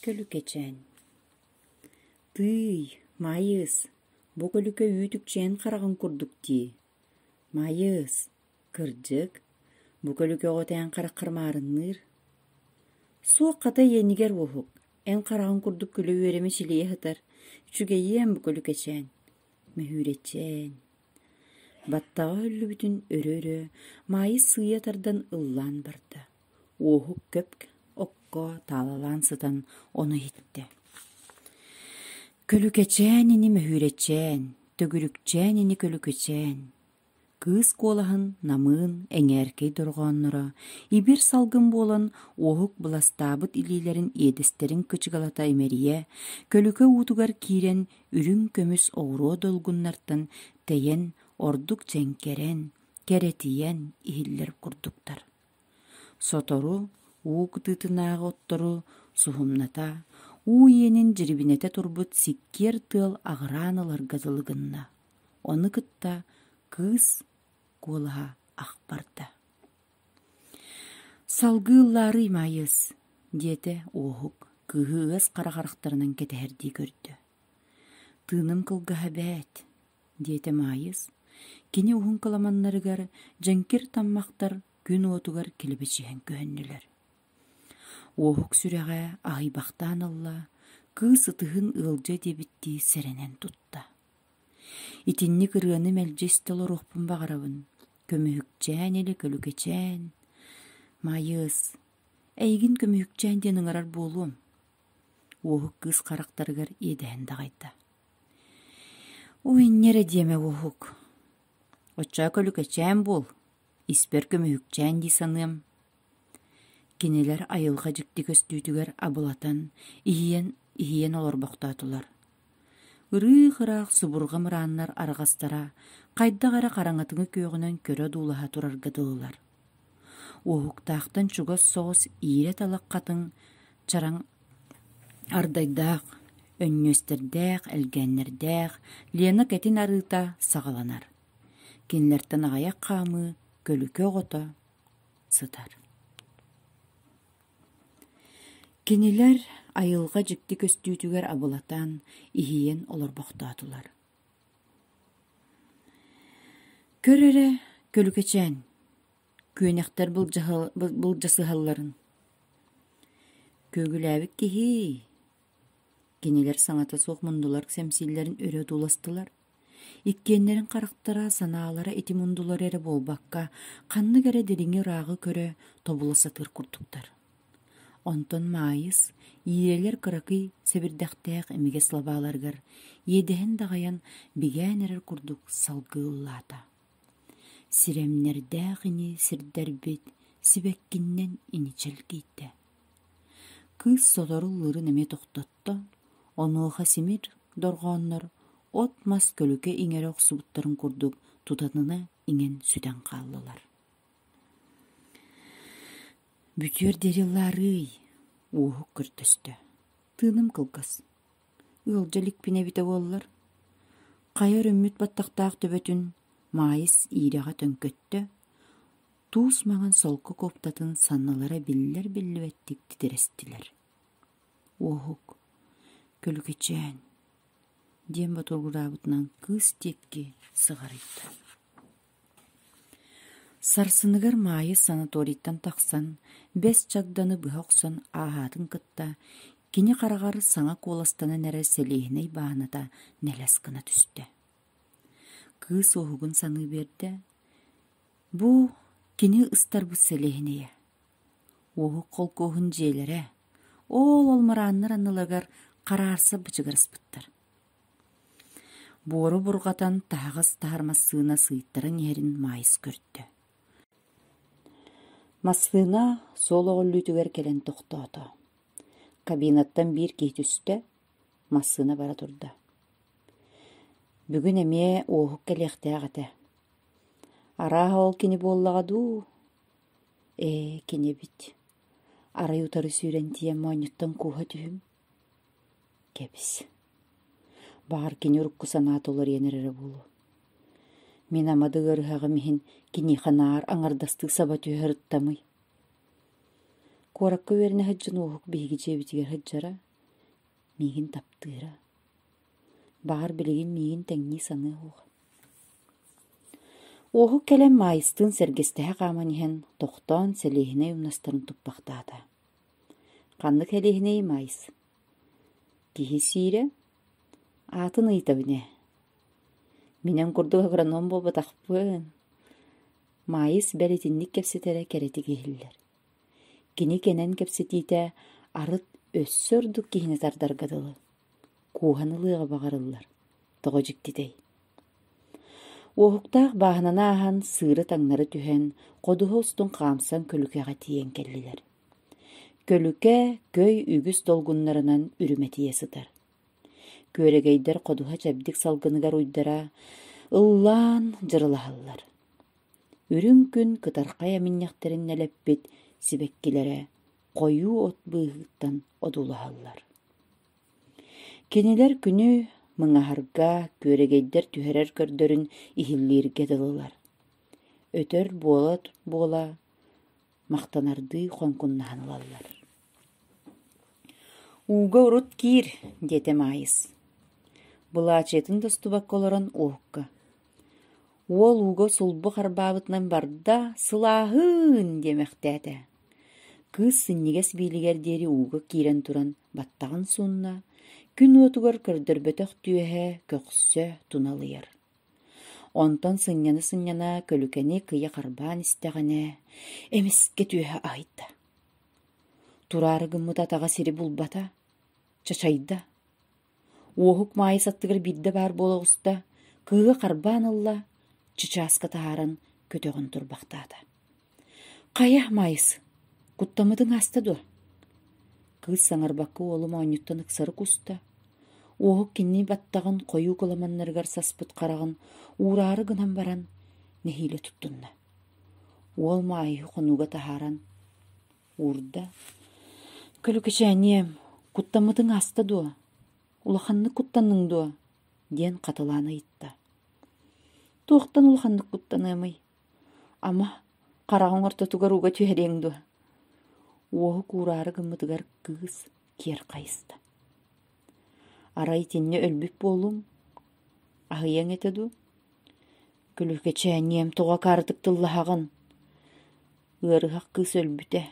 Көлүкэчээн Тыый, Маайыс, бу көлүкэ үүт-үкчээн хараҕын курдук дии. Маайыс, кырдьык, бу көлүкэ оҕото эн хараххар маарынныыр. Суох хата иэнигэр уоһук, эн хараҕын курдук күлэ-үөрэ мичилийэ сытар, үчүгэйиэн бу көлүкэчээн, мөһүүрэчээн. Баттаҕа өһүллүбүтүн өрө-өрө Маайыс сыыйа тардан ыллаан барда. Уоһук көп окко таалалаан сытан ону иһиттэ. Көлүкэчээн ини мөһүүрэчээн, төгүрүкчээн ини көлүкэчээн Кыыс куолаһын намыын, эҥээркэй дорҕоонноро ибир салгын буолан уоһук быластаабыт илиилэрин иэдэстэрин кычыгалата имэрийэ, көлүкэ уутугар киирэн үрүҥ көмүс оҕуруо долгуннартан тэйэн ордук дьэҥкэрэн, кэрэтийэн иһиллэр курдуктар. Сотору уу кытыытынааҕы оттору суһумната, уу иэнин дьирибинэтэ турбут сиккиэр тыал аҕыраан ыларга дылы гынна. Ону кытта кыыс куолаһа ах барда. «Салгыы ыллаарый, Маайыс» диэтэ Уоһук, кыыһы ыас хара харахтарынан кэтэһэрдии көрдө. «Тыыным кылгаһа эбээт» диэтэ Маайыс. Кини уһун кыламаннарыгар дьэҥкир таммахтар күн уотугар килэбэчиһэн көһүннүлэр. Уоһук сүрэҕэ аһыйбахтаан ылла, кыыс ытыһын ыалдьа диэбиттии сэрэнэн тутта. Итинник ырыаны мэлдьи истэ олоруохпун баҕарабын, көмүһүкчээн или көлүкэчээн. Маайыыс, эйигин көмүһүкчээн диэн ыҥырар буолуом. Уоһук кыыс харахтарыгар иэдэһэн даҕайда. Ой, инньэ эрэ диэмэ Уоһук. Оччоо көлүкэчээн буол, испэр көмүһүкчээн дии саныам. Кинилэр айылҕа дьикти көстүүтүгэр абылатан, иһийэн иһийэн олорбохтоотулар. Ырыых-ыраах субурҕа мырааннар арҕастара хайдах эрэ хараҥатыҥы күөҕүнэн көрө одуулаһа турарга дылылар. Уоһуктаахтан чугас соҕус иирэ талах хатыҥ чараҥ ардайдаах, өнньүөстэрдээх, элгээннэрдээх Лена кэтин арыыта саҕаланар. Кинилэртэн аҕыйах хаамыы көлүкэ оҕото сытар. Кинилэр айылҕа дьикти көстүүтүгэр абылатан, иһийэн олорбохтоотулар. Көр эрэ, көлүкэчээн, күөнэхтэр былдьасыһалларын. Күөгүлээбит киһи Кинилэр саҥата суох мундулар сэмсииллэрин өрө одууластылар. Иккиэннэрин харахтара, санаалара ити мундулар эрэ буолбакка, ханнык эрэ дириҥи ырааҕы көрө, тобула сатыыр курдуктар. Онтон Маайыс иирэлэр кыракый сэбирдэхтээх имигэс лабааларыгар иэдэһин даҕайан бигээн эрэр курдук салгыы ыллаата. Сирэмнэрдээх ини сирдэрбит сибэккиннэн ини чэлгийдэ. Кыыс сотору ыллыырын эмиэ тохтотто, онуоха симир дорҕооннор от-мас көлүкэ иҥэрэ охсубуттарын курдук тутатына иҥэн сүтэн хааллылар. Бүтүөр диэри ыллаарыый, Уоһук көрдөстө. Тыыным кылгас. Ыалдьа иликпин эбитэ буоллар. Хайа өрүммүт баттахтаах төбөтүн Маайыс иирэҕэ төҥкөттө, туус маҥан солко куоптатын саннылара биллэр-биллибэттик титирэстилэр. Уоһук, көлүкэчээн диэн ботугураабытынан кыыс диэки сыҕарыйда. Сарсыныгар Маайыс санаторийтан тахсан, бэс чагданы быһа охсон ааһаатын кытта, кини хараҕар саҥа куоластанан эрэр сэлиэһинэй бааһыната нэлэс гына түстэ. Кыыс уоһугун саныы биэрдэ, бу кини ыстарбыт сэлиэһинэйэ. Уоһук холкуоһун дьиэлэрэ, оол ол мырааннар анныларыгар хараарса бычыгыраспыттар. Буору бурҕатан таһаҕас таһар массыына сыыйтаран иһэрин Маайыс көрдө. Массыына суол оҕүллүүтүгэр кэлэн тохтоото. Кабинаттан биир киһи түстэ, массыына бара турда. Бүгүн эмиэ Уоһук кэлиэхтээх этэ. Арааһа ол кини буоллаҕа дуу? Ээ, кини эбит. Арай утары сүүрэн тиийэн моонньуттан кууһа түһүм. Кэбис. Баҕар кини урукку санаата уларыйан эрэрэ буолуо. Мин ама да ыарыһаҕым иһин киниэхэ наар аҥардастыы саба түһэ сырыттамый. Куоракка үөрэнэ сылдьан Уоһук биһиги дьиэбитигэр сылдьара. Миигин таптыыра. Баҕар билигин миигин тэҥнии саныа суоҕа. Уоһук кэлэн Маайыстыын сэргэстэһэ хааман иһэн, тохтоон сэлиэһинэй умнастарын туппахтаата. «Ханнык сэлиэһинэй Маайыс?» «Киһи сиирэ. Аатын ыйытабын ээ. Мин эн курдук агроном буолбатахпын». Маайыс бэл итинник кэпсэтэрэ кэрэтик иһиллэр. Кини кэнэн кэпсэтиитэ арыт өссө ордук киһини тардарга дылы, кууһан ылыаҕы баҕарыллар, тоҕо дьиктитэй. Уоһуктаах бааһынаны ааһан сыыры таҥнары түһэн, ходуһа устун хаамсан көлүкэҕэ тиийэн кэллилэр. Көлүкэ көй үгүс долгуннарынан үрүмэтийэ сытар. Күөрэгэйдэр ходуһа чэбдик салгыныгар уйдара ыллаан дьырылаһаллар. Үрүҥ күн кытархай эминньэхтэрин нэлэппит сибэккилэрэ хойуу от быыһыттан одуулаһаллар. Кинилэр күнү мыҥаһарга, күөрэгэйдэр түһэрэр көрдөрүн иһиллииргэ дылылар. Өтөр буола-буола махтанардыы хоҥкуннаһан ылаллар. «Ууга урут киир» диэтэ Маайыс. Былаачыйатын тостубакка олорон уоһукка Уол ууга сулбу харбаабытынан барда, «Сылааһыын!» диэмэхтээтэ. Кыыс синньигэс биилигэр диэри ууга киирэн туран баттаҕын суунна, күн уотугар көрдөрбөтөх түөһэ көхсө туналыйар. Онтон сынньана-сынньана көлүкэни кыйа харбаан истэҕинэ, эмискэ түөһэ аһыйда. Тураары гыммыт атаҕа сири булбата, чачайда. Уоһук Маайыс аттыгар биирдэ баар буола оҕуста, кыыһы харбаан ылла, чычааска таһааран көтөҕөн турбахтаата. «Хайа, Маайыс, куттаммытыҥ ааста дуо?» Кыыс саҥарбакка уолу моонньуттан ыксары куста. Уоһук кинини баттаҕын хойуу кыламаннарыгар саспыт хараҕын уураары гынан баран, нэһиилэ туттунна. Уол Маайыһы хонууга таһааран уурда. «Көлүкэчээниэм, куттаммытыҥ ааста дуо? Улаханнык куттанныҥ дуо?» диэн хатылаан ыйытта. «Туохтан улаханнык куттаныамый? Ама, хараҕыҥ ортотугар уга түһэриэҥ дуо?» Уоһук уураары гыммытыгар кыыс киэр хайыста. «Арай итиннэ өлбүт буолуум, аһыйыаҥ этэ дуу? Көлүкэчээниэм, тоҕо акаарытык тыллаһаҕын? Ыарыһах кыыс өлбүтэ,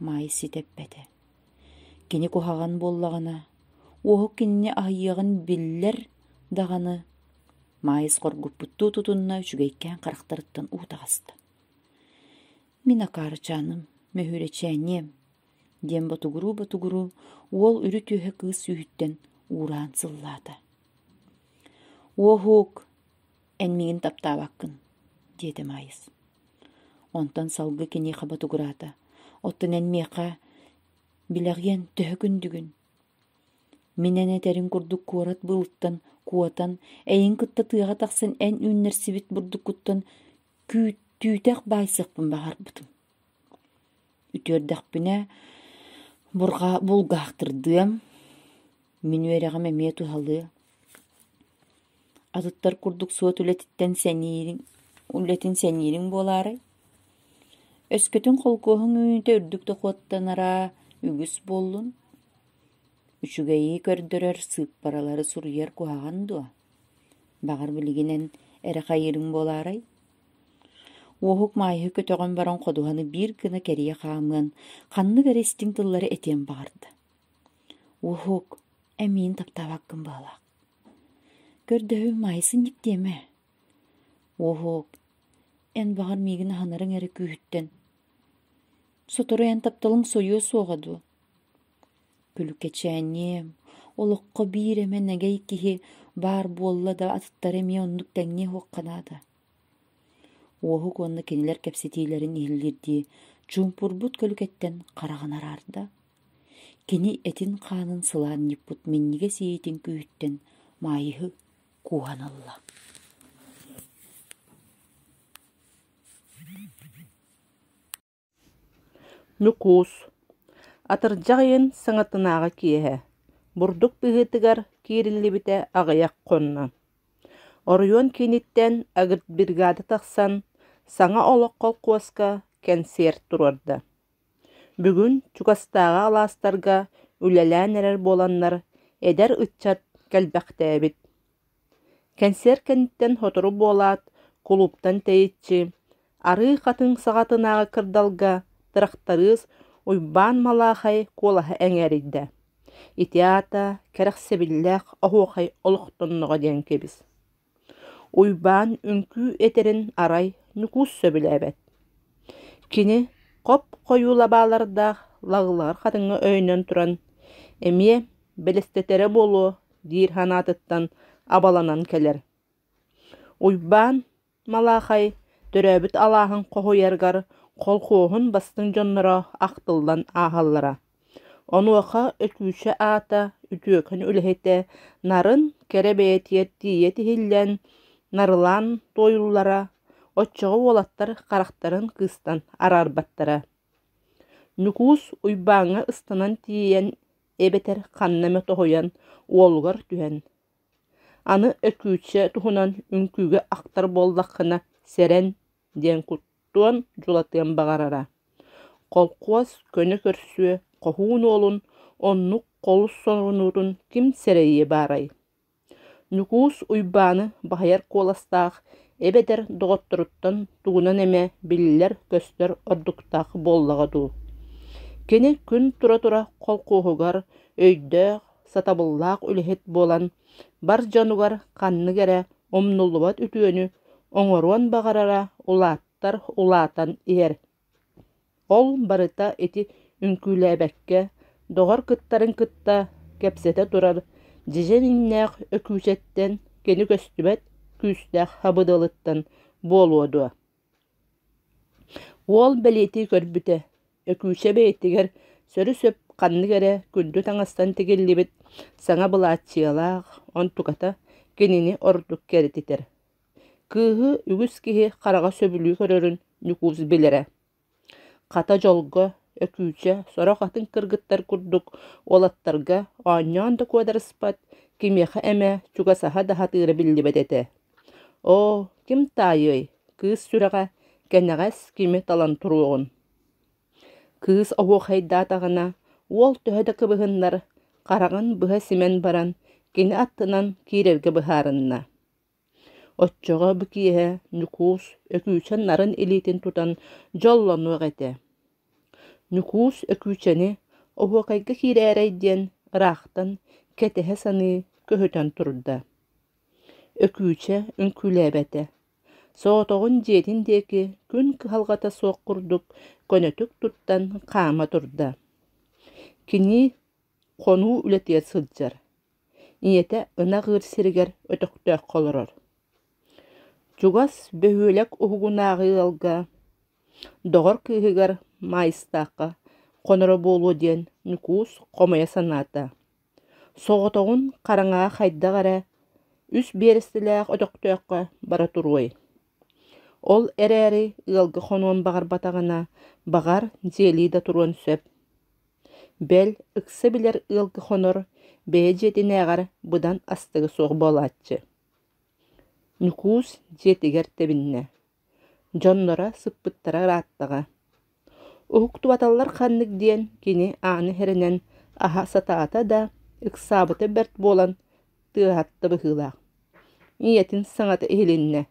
Маайыс ситэ эппэтэ. Кини куһаҕан буоллаҕына, уоһук кинини аһыйыаҕын биллэр даҕаны, Маайыс хоргуппуттуу тутунна үчүгэйкээн харахтарыттан уу таҕыста. «Мин акаарычааным, мөһүүрэчээниэм» диэн ботугуруу-ботугуруу уол үрүт-үөһэ кыыс сүүһүттэн уураан сыллаата. «Уоһук, эн миигин таптаабаккын» диэтэ Маайыс. Онтон салгыы киниэхэ ботугураата: «Оттон эн миэхэ билэҕиэн төһө күндүгүн? Мин эн этэриҥ курдук куорат быылыттан куотан, эйигин кытта тыаҕа тахсан эн үүннэрсибит бурдуккуттан түүтэх баайсыахпын баҕарбытым. Үтүөрдэхпинэ бурҕаа булгаахтырдыам, мин үөрэҕим эмиэ туһалыа. Атыттар курдук суот үлэтиттэн сэниириҥ үлэтин сэниириҥ буолаарай? Өскөтүн холкуоһуҥ үүнүүтэ үрдүк дохуоттанара үгүс буоллун? Үчүгэйи көрдөрөр сыыппаралары суруйар куһаҕан дуо? Баҕар билигин эн эрэ хайыырыҥ буолаарай? Уоһук Маайыһы көтөҕөн баран ходуһаны биир гына кэрийэ хаамыан, ханнык эрэ истиҥ тыллары этиэн баҕарда. Уоһук, эн миигин таптаабаккын быһалаах. Көрдөһүүм Маайысын дьиктиэмэ. Уоһуок, эн баҕар миигин аһынарыҥ эрэ күүһүттэн. Сотору эн тапталыҥ сойуо суоҕа дуо? Күлүкэчээниэм, олоххо биир эмэ нэгэй киһи баар буолла да атыттары эмиэ оннук тэҥниэ уохха наада. Уоһук уонна кинилэр кэпсэтиилэрин иһиллиирдии чуумпурбут көлүкэттэн хараҕын араарда. Кини этин-хаанын сылаанньыппыт минньигэс иэйиитин күүһүттэн Маайыһы кууһан ылла. Ньукуус Атырдьах ыйын саҥатынааҕы киэһэ, бурдук быһыытыгар киириллибитэ аҕыйах хонно. Оройуон кииниттэн агитбригада тахсан, «Саҥа олох» холкуоска кэнсиэр туруорда. Бүгүн чугастааҕы алаастарга үлэлээн эрэр буоланнар, Эдэр ыччат кэлбэхтээбит. Кэнсиэр кэнниттэн сотору буолаат, кулууптан тэйиччи, арыы хатыҥ саҕатынааҕы кырдалга тырахтарыыс Уйбаан Малаахай куолаһа эҥээрийдэ: «Ити аата кэрэхсэбиллээх оһуохай олохтонноҕо диэн кэбис» Уйбаан үҥкүү этэрин арай Ньукуус сөбүлээбэт. Кини хоп-хойуу лабаалардаах лаҕылаҕар хатыҥҥа өйөнөн туран, эмиэ бэлэстэтэрэ буолуо диир санаатыттан абаланан кэлэр. Уйбаан Малаахай төрөөбүт алааһын хоһуйарыгар колхуоһун бастыҥ дьонноро ахтыллан ааһаллара. Онуоха Өкүүчэ аата үтүөкэн үлэһитэ нарын, кэрэ бэйэтигэр тиийэ тиһиллэн, нарылаан туойуллара, оччоҕо уолаттар харахтарын кыыстан араарбаттара. Ньукуус Уйбааҥҥа ыстанан тиийэн эбэтэр ханна эмэ тоһуйан уолугар түһэн, аны Өкүүчэ туһунан үҥкүүгэ ахтар буоллаххына сэрэн диэн куттуон, дьулатыан баҕарара. Холкуос көнө көрсүө хоһуун уолун оннук холус сорунуутун ким сэрэйиэ баарай Ньукуус Уйбааны баһыйар куоластаах эбэтэр доҕотторуттан тугунан эмэ биллэр-көстөр ордуктаах буоллаҕа дуу. Кини күн тура-тура холкуоһугар өйдөөх, сатабыллаах үлэһит буолан, бар дьонугар ханнык эрэ умнуллубат үтүөнү оҥоруон баҕарара улааттар улаатан иһэр. Ол барыта ити үҥкүүлээбэккэ, доҕор кыттарын кытта кэпсэтэ турар дьэдьэн иҥнээх Өкүүчэттэн кини көстүбэт күүстээх сабыдыалыттан буолуо дуо? Уол бэлиэтии көрбүтэ, Өкүүчэ бэйэтигэр сөрү-сөп ханнык эрэ күндү таҥастан тигиллибит саҥа былааччыйалаах, онтуката кинини ордук кэрэтитэр. Кыыһы үгүс киһи хараҕа сөбүлүү көрөрүн Ньукуус билэрэ. Хата дьолго, Өкүүчэ сорох атын кыргыттар курдук уолаттарга оонньоон да куодарыспат, кимиэхэ эмэ чугасаһа да сатыыра биллибэт этэ. Оо, ким таайыай, кыыс сүрэҕэ кэнэҕэс кими талан туруоҕун. Кыыс оһуохайдаатаҕына, уол төһө да кыбыһыннар, хараҕын быһа симэн баран, кини аттынан киирэргэ быһаарынна. Оччоҕо бу киэһэ Ньукуус Өкүүчэ нарын илиитин тутан дьоллонуох этэ. Ньукуус Өкүүчэни оһуокайга киирээрэй диэн ыраахтан кэтэһэ саныы көһүтэн турда. Өкүүчэ үҥкүүлээбэтэ. Соҕотоҕун дьиэтин диэки күн кыһалҕата суох курдук көнөтүк туттан хаама турда. Кини хонуу үлэтигэр сылдьар. Ийэтэ ынах ыыр сиригэр өтөхтөөххө олорор. Чугас бөһүөлэк уһугунааҕы ыалга доҕор кыыһыгар Маайыстаахха хоноро буолуо диэн Ньукуус хомойо санаата. Соҕотоҕун хараҥаҕа хайдах эрэ үс биэрэстэлээх өтөхтөөххө бара туруой. Ол эрээри ыалга хонуон баҕарбатаҕына, баҕар, дьиэлии да туруон сөп. Бэл, ыкса билэр ыалга хонор, бэйэ дьиэтинээҕэр быдан астыга суох буолааччы. Ньукуус дьиэтигэр тэбиннэ. Дьонноро сыппыттара ырааттаҕа. Уһуктубаталлар ханнык диэн кини ааны хэрэнэн аһа сатаата да, ыксаабыта бэрт буолан тыаһатта быһыылаах. Ийэтин саҥата иһилиннэ: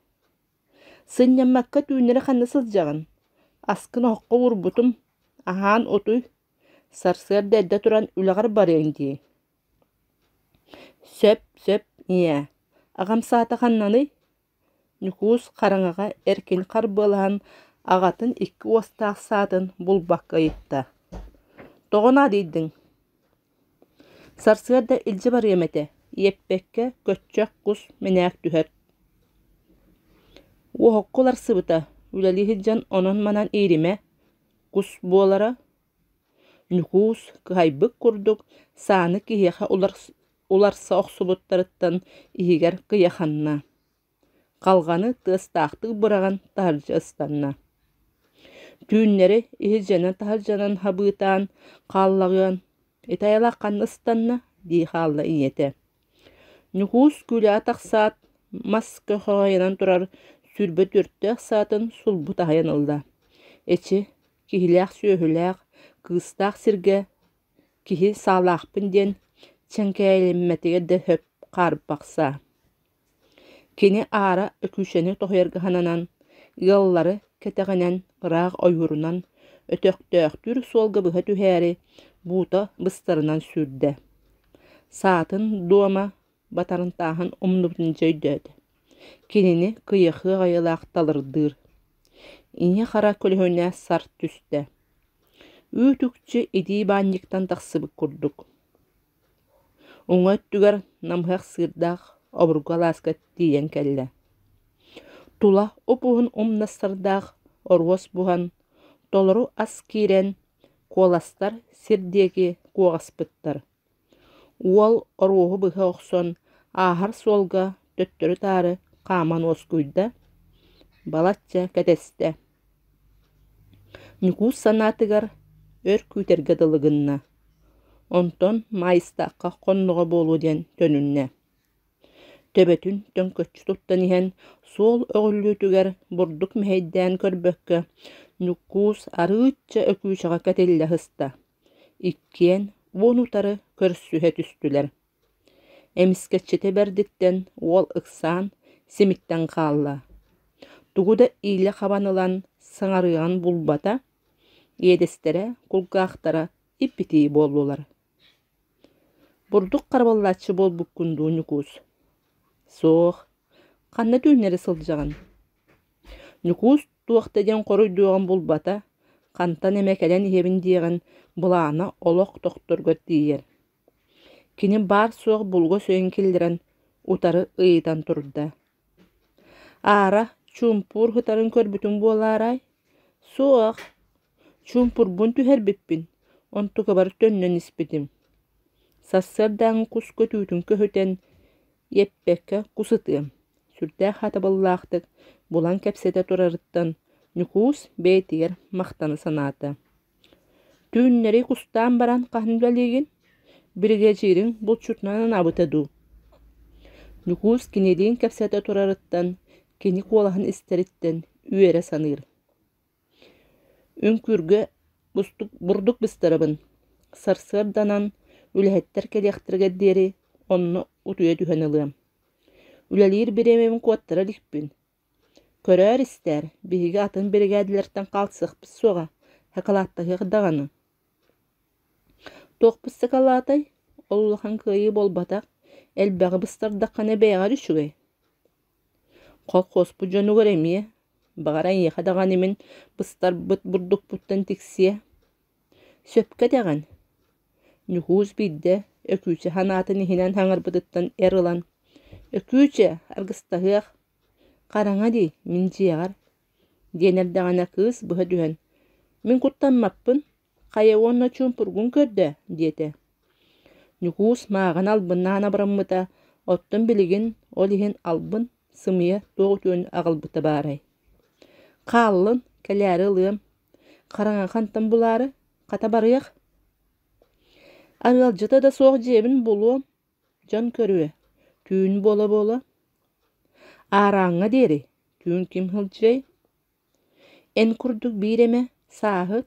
«Сынньаммакка түүннэри ханна сылдьаҕын? Аскын оһоххо уурбутум, аһаан утуй, сарсыарда эрдэ туран үлэҕэр барыаҥ дии» «Сөп, сөп, ийээ, аҕам саата ханнаный?» Ньукуус хараҥаҕа эркин харбыалаһан аҕатын икки уостаах саатын булбакка ыйытта: «Тоҕо наадыйдыҥ?» «Сарсыарда илдьэ барыам этэ, иэппэккэ көччөх кус мэнээк түһэр» Уоһукка уларсыбыта, үлэлии сылдьан онон-манан ииримэ, кус буолара Ньукуус кыһайбыт курдук сааны киһиэхэ уларса охсубуттарыттан иһигэр кыйаханна, халҕаны тыастаахтык быраҕан таһырдьа ыстанна. Түүннэри иһирдьэнэн-таһырдьанан хабыытаан хааллаҕыан, ити айылаах ханна ыстанна дии хаалла ийэтэ. Ньукуус күүлэҕэ тахсаат, мас көхөҕөйүнэн турар 24 саатын сулбу таһыйан ылла. Эчи, киһилээх-сүөһүлээх, кыыстаах сиргэ киһи саалаахпын диэн Чэҥкээйилиммэтигэр да сөп хаарбах саа. Кини аара Өкүүчэни тоһуйарга сананан, ыаллары кэтэҕинэн ыраах ойуурунан, өтөхтөөхтүүр суолга быһа түһээри, буута быстарынан сүүрдэ. Саатын дуома батарантааһын умнубутун дьэ өйдөөтө. Кинини кыйахыах айылаах талырдыыр. Ийэ-хара көлөһүнэ сарт түстэ. Үүт-үкчү итии баанньыктан тахсыбыт курдук. Уҥа өттүгэр намыһах сыырдаах обургу алааска тиийэн кэллэ. Тула уп-уһун умнастардаах оруос буһан, толору ас киирэн, куоластар сир диэки куоҕаспыттар. Уол оруоһу быһа охсон, ааһар суолга төттөрү-таары хааман уоскуйда, балачча кэтэстэ. Ньукуус санаатыгар өр күүтэргэ дылы гынна, онтон Маайыстаахха хонноҕо буолуо диэн төнүннэ. Төбөтүн төҥкөччү туттан иһэн, суол өҕүллүүтүгэр бурдук мэһэйдээн көрбөккө, Ньукуус арыычча Өкүүчэҕэ кэтиллэ сыста. Иккиэн уон утары көрсүһэ түстүлэр. Эмискэччитэ бэрдиттэн уол ыксаан, симиттэн хаалла. Тугу да иилэ хабан ылан саҥарыаҕын булбата, иэдэстэрэ, кулгаахтара ип-итии буоллулар. «Бурдук харабыллааччы буолбуккун дуу, Ньукуус?» «Суох. Ханна түүннэри сылдьаҕын?» Ньукуус туох да диэн хоруйдуоҕун булбата, хантан эмэ кэлэн иһэбин диэҕин былаана олох тохторго тиийэр. Кини баар-суох булгу өйүн киллэрэн утары ыйытан турда: «Аара чуумпуур сытарын көрбүтүҥ буолаарай?» «Суох, чуумпурбун түһэрбиппин, онтукабар төннөн испитим. Сарсыардааҥҥы кус көтүүтүн көһүтэн, иэппэккэ кус ытыам» сүрдээх сатабыллаахтык булан кэпсэтэ турарыттан Ньукуус бэйэтигэр махтана санаата. Түүннэри кустаан баран хаһан үлэлиигин? Биригэдьиириҥ булчутунан анаабыта дуу? Ньукуус кинилиин кэпсэтэ турарыттан, кини куолаһын истэриттэн үөрэ саныыр. Үҥкүүргэ бурдук быстарабын, сарсыарданан үлэһиттэр кэлиэхтэригэр диэри онно утуйа түһэн ылыам. Үлэлиир бириэмэбин куоттара иликпин, Көрөөр-истээр, биһиги атын биригээдэлэртэн хаалсыахпыт суоҕа, сакалааттаһыах даҕаны Туохпут сакалаатай, ол улахан кыайыы буолбатах, элбэҕи быстардаххына бэйэҕэр үчүгэй. Колхуоспут дьонугар эмиэ, баҕар эйиэхэ даҕаны мин быстарбыт бурдукпуттан тиксиэ. Сөпкө этэҕин, Ньукуус биирдэ Өкүүчэ санаатын иһинэн саҥарбытыттан эр ылан, «Өкүүчэ, аргыстаһыах, Хараҥа дии, мин дьиэҕэр» диэн эрдэҕинэ кыыс быһа түһэн: «Мин куттаммаппын, хайа уонна чуумпургун көрдөө» диэтэ. Ньукуус мааҕын албыннаан абыраммыта, оттон билигин ол иһин албын, сымыйа туох үтүөнү аҕалбыта баарай. «Хааллын, кэлээри ылыам, хараҥа хантан булаары, хата барыах. Арыалдьыта да суох дьиэбин булуом, Дьон көрүө, түүн буола-буола Аарааҥҥа диэри түүн ким сылдьыай? Эн курдук биир эмэ сааһыт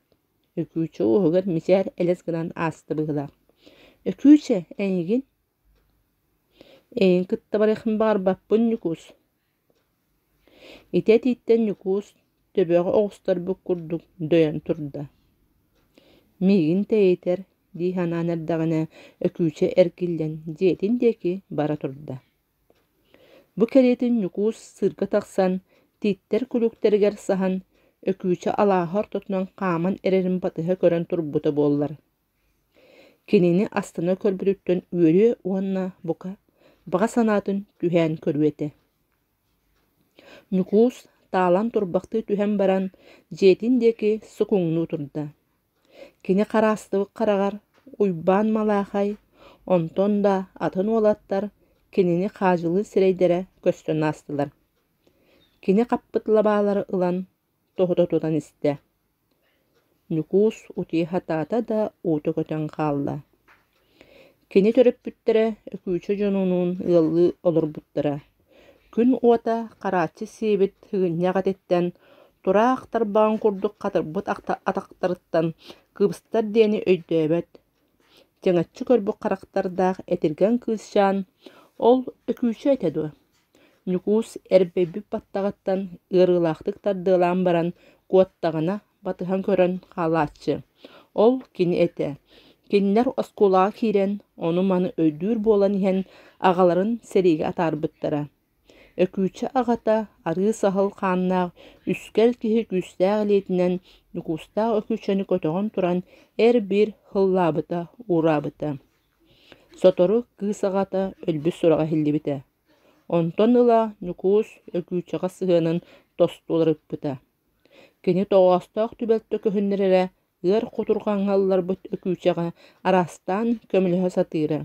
Өкүүчэ уоһугар мичээр элэс гынан ааста быһыылаах. Өкүүчэ, эйигин? Эйигин кытта барыахпын баҕарбаппын, Ньукуус. Ити этииттэн Ньукуус төбөҕө оҕустарбыт курдук дөйөн турда. Миигин тэйитэр дии санаан эрдэҕинэ Өкүүчэ эргиллэн дьиэтин диэки бара турда. Бу кэриэтин Ньукуус сыырга тахсан, тииттэр күлүктэригэр саһан, Өкүүчэ алааһа ортотунан хааман эрэрин батыһа көрөн турбута буоллар Кинини астына көрбүтүттэн үөрүө уонна, бука, баҕа санаатын түһээн көрүө этэ. Ньукуус таалан турбахтыы түһэн баран, дьиэтин диэки сукуҥнуу турда. Кини хараастыбыт хараҕар Уйбаан Малаахай, онтон да атын уолаттар кинини хаадьылыыр сирэйдэрэ көстөн аастылар. Кини хаппыт лабаалары ылан тоһута тутан истэ. Ньукуус утуйа сатаата да уута көтөн хаалла. Кини төрөппүттэрэ Өкүүчэ дьонунуун ыаллыы олорбуттара. Күн уота харааччы сиэбит сыгынньах этиттэн, тураах тарбаҕын курдук хатырбыт атахтарыттан кыбыстар диэни өйдөөбөт. Чэҥэччи көрбүт харахтардаах этиргэн кыысчаан ол Өкүүчэ этэ дуо? Ньукуус эрбэйбит баттаҕыттан ыарыылаахтык тардыалаан баран куоттаҕына батыһан көрөн хаалааччы. Ол кини этэ. Кинилэр оскуолаҕа киирэн ону-маны өйдүүр буолан иһэн аҕаларын сэриигэ атаарбыттара. Өкүүчэ аҕата арыы саһыл хааннаах үскэл киһи күүстээх илиитинэн Ньукуустаах Өкүүчэни көтөҕөн туран эр-биир һыллаабыта, уураабыта. Сотору кыыс аҕата өлбүт сураҕа иһиллибитэ. Онтон ыла Ньукуус Өкүүчэҕэ сыһыанын тосту уларыппыта. Кини тоҕоостоох түбэлтэ көһүннэр эрэ ыар кутурҕаҥҥа ылларбыт Өкүүчэҕэ араастаан көмөлөһө сатыыра.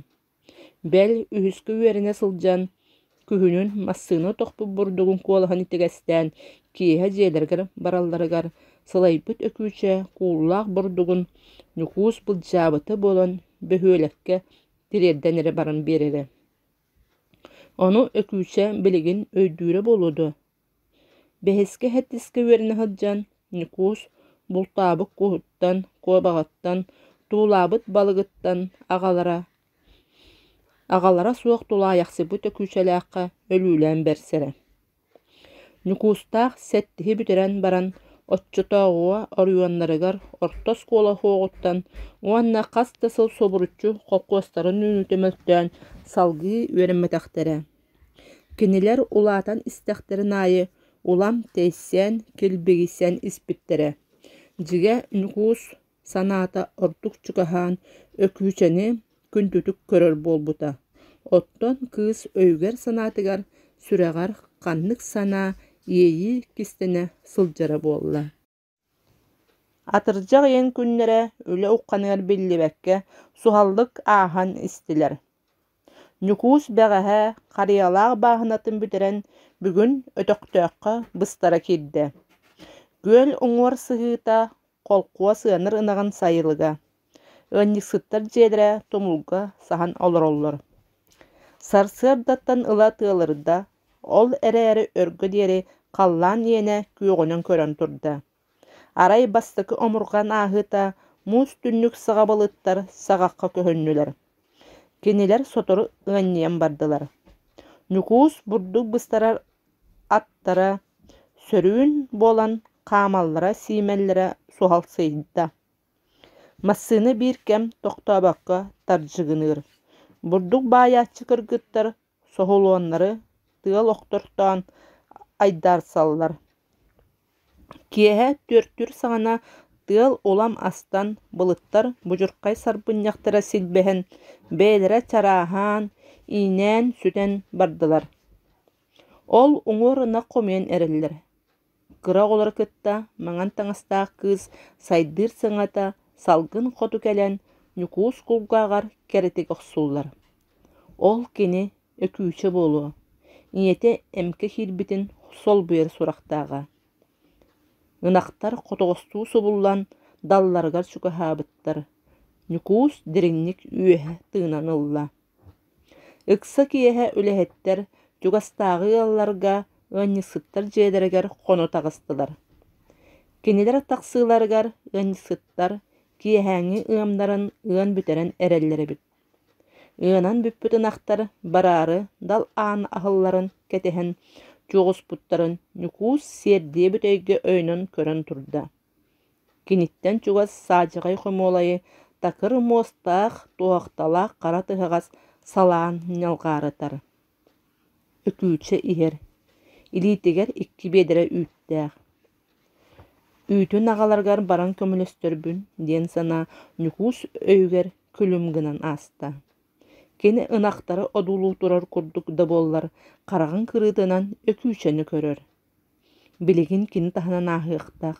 Бэл, үһүскэ үөрэнэ сылдьан, күһүнүн массыына тохпут бурдугун куолаһын итигэстээн киэһэ дьиэлэригэр баралларыгар сылайбыт Өкүүчэ кууллаах бурдугун Ньукуус былдьаабыта буолан бөһүөлэккэ тириэрдэн эрэ баран биэрэрэ. Ону Өкүүчэ билигин өйдүүрэ буолуо дуо? Бэһискэ-сэттискэ үөрэнэ сылдьан, Ньукуус бултаабыт куһуттан, куобаҕыттан, туулаабыт балыгыттан аҕалара аҕалара суох тулаайахсыйбыт Өкүүчэлээххэ өлүүлээн бэрсэрэ. Ньукуустаах сэттиһи бүтэрэн баран, оччотооҕуга оройуоннарыгар орто оскуола суоҕуттан уонна хас да сыл субуруччу холкуостарын үүнүүтэ мөлтөөн салгыы үөрэммэтэхтэрэ. Кинилэр улаатан истэхтэрин аайы улам тэйсэн, килбигийсэн испиттэрэ. Дьигэ Ньукуус санаата ордук чугаһаан Өкүүчэни күндүтүк көрөр буолбута. Оттон кыыс өйүгэр-санаатыгар, сүрэҕэр ханнык санаа, иэйии кистэнэ сылдьара буолла. Атырдьах ыйын күннэрэ үлэ ухханыгар биллибэккэ суһаллык ааһан истилэр. Ньукуус бэҕэһээ Харыйалаах бааһынатын бүтэрэн бүгүн Өтөхтөөххө быстара киирдэ. Күөл уҥуор сыһыыта холкуос ыанар ынаҕын сайылыга. Ыанньыксыттар дьиэлэрэ тумулга саһан олороллор. Сарсыардаттан ыла тыалырда, ол эрээри өргө диэри халлаан иэнэ күөҕүнэн көрөн турда. Арай бастакы омурҕан ааһыыта муус түннүк саҕа былыттар саҕахха көһүннүлэр. Кинилэр сотору ыанньыйан бардылар. Ньукуус бурдук быстарар аттара сөрүүн буолан хаамаллара-сиимэллэрэ суһалсыйда. Массыына биир кэм тохтообокко тардьыгыныыр, бурдук баайааччы кыргыттар соһулуоннары тыал охтортоон айдаарсаллар. Киэһэ түөртүүр саҕана тыал улам астан, былыттар будьурхай сарбынньахтара силбэһэн, бэйэлэрэ чарааһаан, иинээн сүтэн бардылар. Ол уҥуор ынах хомуйан эрэллэр. Кыра оҕолору кытта маҥан таҥастаах кыыс сайдыыр саҥата салгын хоту кэлэн Ньукуус кулгааҕар кэрэтик охсуллар. Ол кини Өкүүчэ буолуо, ийэтэ эмкэ киирбитин солбуйар сурахтааҕа. Ынахтар хотоҕостуу субуллан далларыгар чугаһаабыттар. Ньукуус дириҥник үөһэ тыынан ылла. Ыкса киэһэ үлэһиттэр чугастааҕы ыалларга ыанньыксыттар дьиэлэригэр хоно таҕыстылар. Кинилэр тахсыыларыгар ыанньыксыттар киэһээҥҥи ыамнарын ыан бүтэрэн эрэллэр эбит. Ыанан бүппүт ынахтар бараары дал аан аһылларын кэтэһэн чуоҕуспуттарын Ньукуус сиэрдийэ бүтэйгэ өйөнөн көрөн турда. Киниттэн чугас саадьаҕай хомуолайы такыр муостаах, туоһахталаах хара тыһаҕас салаан ньалҕаарытар. Өкүүчэ иһэр, илиитигэр икки биэдэрэ үүттээх. Үүтүн аҕаларыгар баран көмөлөстөрбүн диэн санаа Ньукуус өйүгэр күлүм гынан ааста. Кини ынахтары одуулуу турар курдук да буоллар, хараҕын кырыытынан Өкүүчэни көрөр. Билигин кини таһынан ааһыахтаах.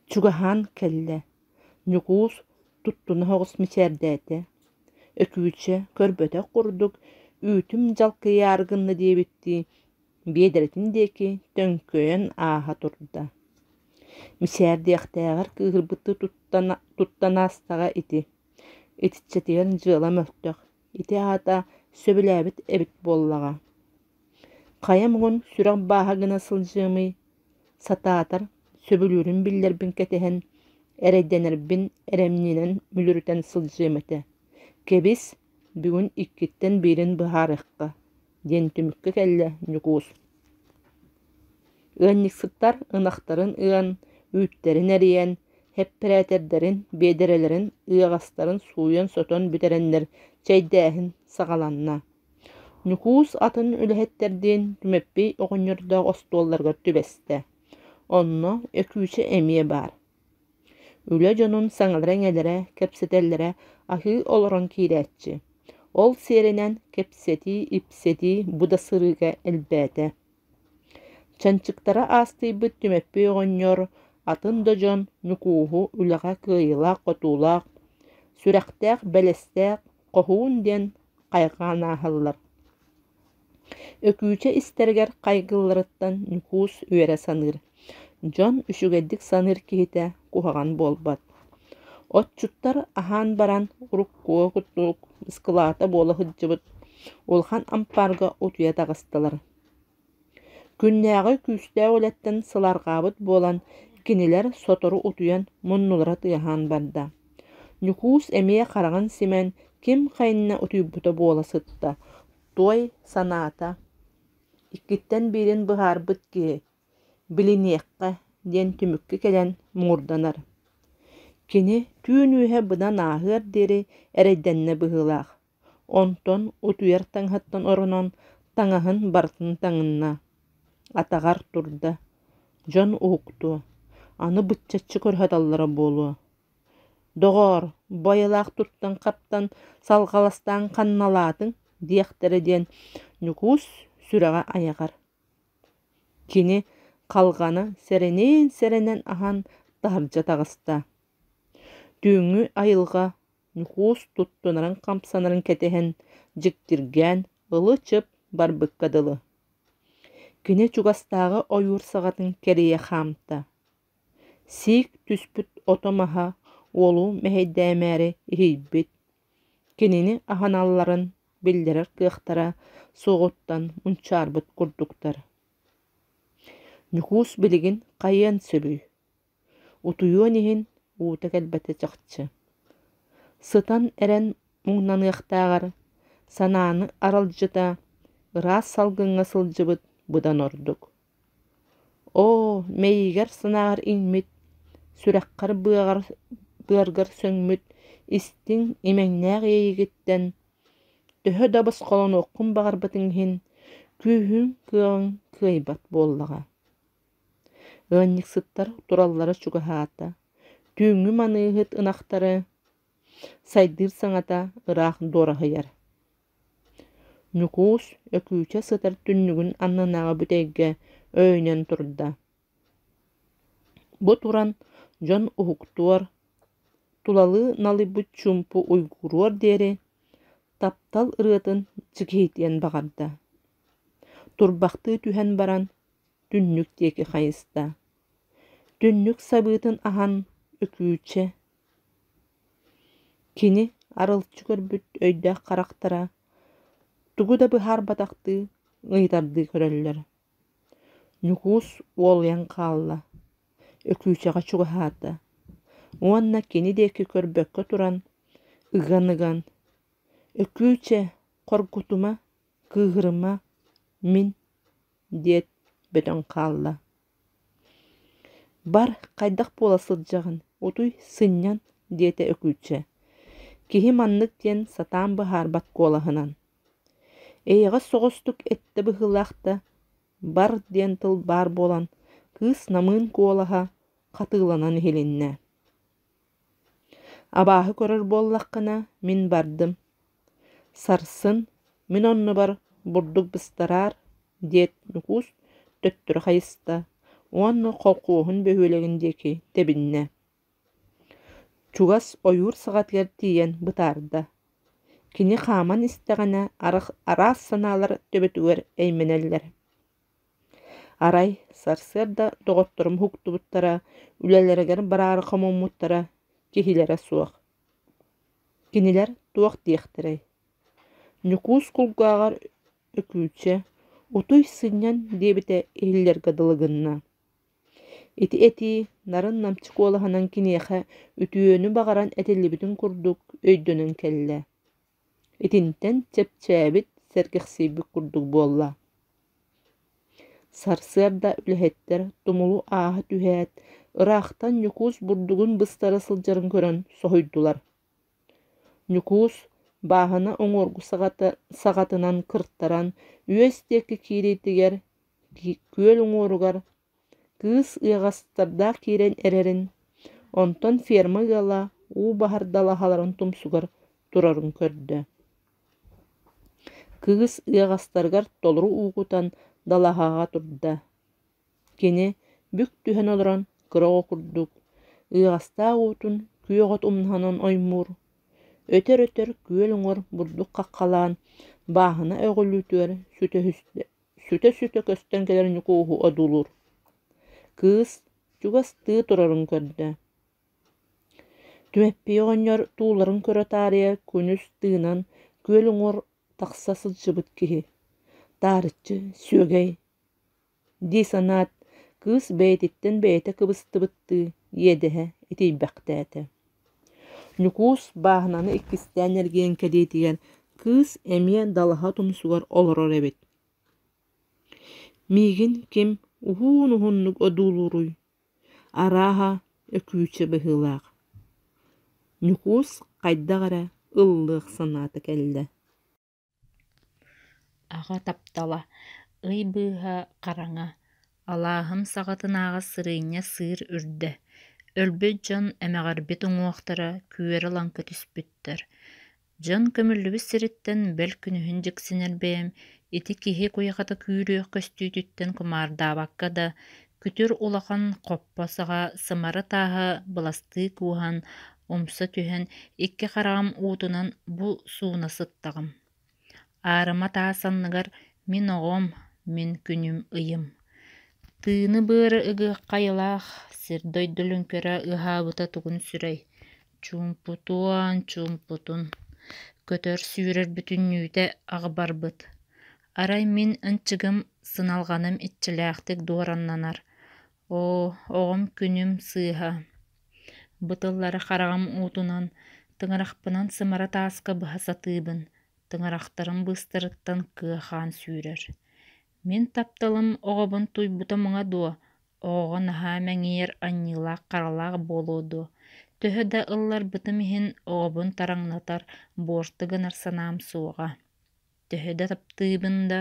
Чугаһаан кэллэ. Ньукуус туттуна соҕус мичээрдээтэ. Өкүүчэ көрбөтөх курдук үүтүм дьалкыйаары гынна диэбиттии биэдэрэтин диэки төҥкөйөн ааһа турда. Мичээрдиэхтээҕэр кыыһырбыттыы туттан, туттан аастаҕа ити. Итиччэтигэр дьыала мөлтөх, ити аата сөбүлээбит эбит буоллаҕа. Хайа муҥун сүрэх бааһа гына сылдьыамый, сатаатар, сөбүлүүрүн биллэрбин кэтэһэн, эрэйдэнэрбин эрэмньинэн мүлүрүтэн сылдьыам этэ. Кэбис, бүгүн иккиттэн биирин быһаарыахха диэн түмүккэ кэллэ Ньукуус. Ыанньыксыттар ынахтарын ыан, үүттэрин эрийэн, эппэрээтэрдэрин, биэдэрэлэрин, ыаҕастарын сууйан-сотон бүтэрэннэр чэйдээһин саҕаланна. Ньукуус атын үлэһиттэрдиин Түмэппий оҕонньордоох остуолларыгар түбэстэ. Онно Өкүүчэ эмиэ баар. Үлэ дьонун саҥалара-иҥэлэрэ, кэпсэтэллэрэ аһыы олорон киирээччи. Ол сиэринэн кэпсэтии-ипсэтии бу да сырыыга элбээтэ. Чанчыктара аастыйбыт Түмэппий оҕонньор, атын да дьон Ньукууһу үлэҕэ кыайыылаах-хотуулаах, сүрэхтээх-бэлэстээх хоһуун диэн хайҕаан ааһаллар. Өкүүчэ истэригэр хайгыылларыттан Ньукуус үөрэ саныыр, дьон үчүгэйдик саныыр киһитэ куһаҕан буолбат. Отчуттар аһаан баран уруккуга курдук ыскылаата буола сылдьыбыт улахан ампаарга утуйа таҕыстылар. Күннээҕи күүстээх үлэттэн сылаарҕаабыт буолан, кинилэр сотору утуйан муннулара тыаһаан барда. Ньукуус эмиэ хараҕын симэн, ким хайынна утуйбута буола сытта, туой санаата иккиттэн биирин быһаарбыт киһи, билиниэххэ диэн түмүккэ кэлэн муҥурданар. Кини түүн үөһэ быдан ааһыар диэри эрэйдэннэ быһыылаах. Онтон утуйар таҥаһыттан оронон таҥаһын барытын таҥынна, атаҕар турда, дьон уһуктуо, аны быччаччы көрүһэталлара буолуо. «Доҕоор, бу айылаах туттан-хаптан, салҕаластаан ханналаатыҥ?» диэхтэрэ диэн Ньукуус сүрэҕэ айаҕар. Кини халҕаны сэрэниин-сэрэнэн аһан таһырдьа таҕыста. Түүҥҥү айылҕа Ньукуус туттунарын-хамсанарын кэтэһэн, дьиктиргээн, ылы-чып барбыкка дылы. Кини чугастааҕы ойуур саҕатын кэрийэ хаамта. Сиик түспүт ото-маһа уолу мэһэйдээмээри иһийбит, кинини аһыналларын биллэрэр кыахтара суоҕуттан мунчаарбыт курдуктар. Ньукуус билигин хайыан сөбүй? Утуйуон иһин уута кэлбэтэ чахчы. Сытан эрэн муҥнаныахтааҕар, санааны аралдьыта, ыраас салгыҥҥа сылдьыбыт быдан ордук. Оо, мэйиигэр санааҕар иҥмит, сүрэххэр быаргар сөҥмүт истиҥ, имэҥнээх иэйиигиттэн төһө да босхолонуоххун баҕарбытыҥ иһин, күүһүҥ-кыаҕыҥ кыайбат буоллаҕа. Ыанньыксыттар тураллара чугаһаата, түүҥҥү маныыһыт ынахтары сайдыыр саҥата ыраах дуораһыйар. Ньукуус Өкүүчэ сытар түннүгүн аннынааҕы бүтэйгэ өйөнөн турда. Бу туран дьон уһуктуор, тулалыы налыйбыт чуумпу уйгуруор диэри таптал ырыатын чикиһитиэн баҕарда. Турбахтыы түһэн баран түннүк диэки хайыста. Түннүк сабыытын аһан Өкүүчэ Кини арылчы көрбүт өйдөөх харахтара тугу да быһаарбатахтыы ыйытардыы көрөллөр. Ньукуус уолуйан хаалла, Өкүүчэҕэ чугаһаата уонна кини диэки көрбөккө туран ыган-ыган «Өкүүчэ, хоргутума, кыыһырыма, мин» диэт бөтөн хаалла. Бар, хайдах буола сылдьаҕын, утуй, сынньан, диэтэ Өкүүчэ. Киһи маннык диэн сатаан быһаарбат куолаһынан. Эйэҕэс соҕустук эттэ быһыылаах да, бар диэн тыл баар буолан, кыыс намыын куолаһа хатыыланан иһилиннэ. Абааһы көрөр буоллаххына, мин бардым. Сарсын мин оннубар бурдук быстараар, диэт Ньукуус төттөрү хайыста уонна холкуоһун бөһүөлэгин диэки тэбиннэ. Чугас ойуур саҕатыгар тиийэн бытаарда. Кини хааман истэҕинэ араас санаалар төбөтүгэр эймэнэллэр. Арай сарсыарда доҕотторум уһуктубуттара, үлэлэригэр бараары хомуммуттара, киһилэрэ суох. Кинилэр туох диэхтэрэй? Ньукуус кулгааҕар Өкүүчэ, утуй сынньан диэбитэ иһиллэргэ дылы гынна. Ити этии нарын-намчы куолаһынан киниэхэ үтүөнү баҕаран этиллибитин курдук өйдөнөн кэллэ. Итинтэн чэпчээбит, сэргэхсийбит курдук буолла. Сарсыарда үлэһиттэр тумулу ааһа түһээт, ыраахтан Ньукуус бурдугун быстара сылдьарын көрөн соһуйдулар. Ньукуус бааһына уҥуоргу саҕатынан кыртаран үөс диэки киириитигэр күөл уҥуоругар кыыс ыаҕастардаах киирэн эрэрин, онтон ферма ыала уу баһар далаһаларын тумсугар турарын көрдө. Кыыс ыаҕастарыгар толору уу кутан далаһаҕа турда. Кини бүк түһэн олорон кыра оҕо курдук ыаҕастаах уутун күөх от умнаһынан оймуур, өтөр-өтөр күөл уҥуор бурдук хаххалаан бааһына өҕүллүүтүгэр сүтэ-сүтэ көстөн кэлэр Ньукууһу одуулуур. Кыыс чугас тыы турарын көрдө. Түмэппий оҕонньор тууларын көрө таарыйа күнүс тыынан күөл уҥуор тахса сылдьыбыт киһи, таарыччы сүөгэй дии санаат, кыыс бэйэтиттэн бэйэтэ кыбыстыбыттыы иэдэһэ итийбэхтээтэ. Ньукуус бааһынаны иккистээн эргийэн кэлиитигэр кыыс эмиэ далаһа тумсугар олорор эбит. Миигин ким уһуун-уһуннук одуулууруй Арааһа, Өкүүчэ быһыылаах. Ньукуус хайдах эрэ ыллыах санаата кэллэ. Аҕа таптала, ый быыһа хараҥа, алааһым саҕатынааҕы сырыынньа сыыр үрдэ, өлбүт дьон эмэҕирбит уҥуохтара күөрэ-лаҥкы түспүттэр. Дьон көмүллүбүт сириттэн бэл күнүһүн дьиксинэр бэйэм ити киһи куйахата күүрүөх көстүүтүттэн кумаардаабакка да, күтүр улахан хоппо саҕа сымара тааһы быластыы кууһан, умса түһэн, икки хараҕым уутунан бу сууна сыттаҕым. Аарыма таас анныгар мин оҕом, мин күнүм-ыйым. Тыыны-быары ыгыахха айылаах сир-дойду лүҥкүрэ ыһаабыта тугун сүрэй Чуумпутуон, чуумпутун, көтөр-сүүрэр бүтүннүүтэ аҕыбарбыт. Арай мин ынчыгым, сыналҕаным иччилээхтик дуораннанар: «Оо, оҕом күнүм сыыһа» Бу тыллары хараҕым уутунан, тыҥырахпынан сымара тааска быһа сатыыбын, тыҥырахтарым быыстарыттан кыа хаан сүүрэр. Мин тапталым оҕобун тууйбута муҥа дуо, оҕоҕо наһаа мэҥийэр аньыылаах-харалаах буолуо дуо, төһө да ылларбытым иһин оҕобун тараҥнатар, буорту гынар санаам суоҕа. Төһө да таптыыбын да,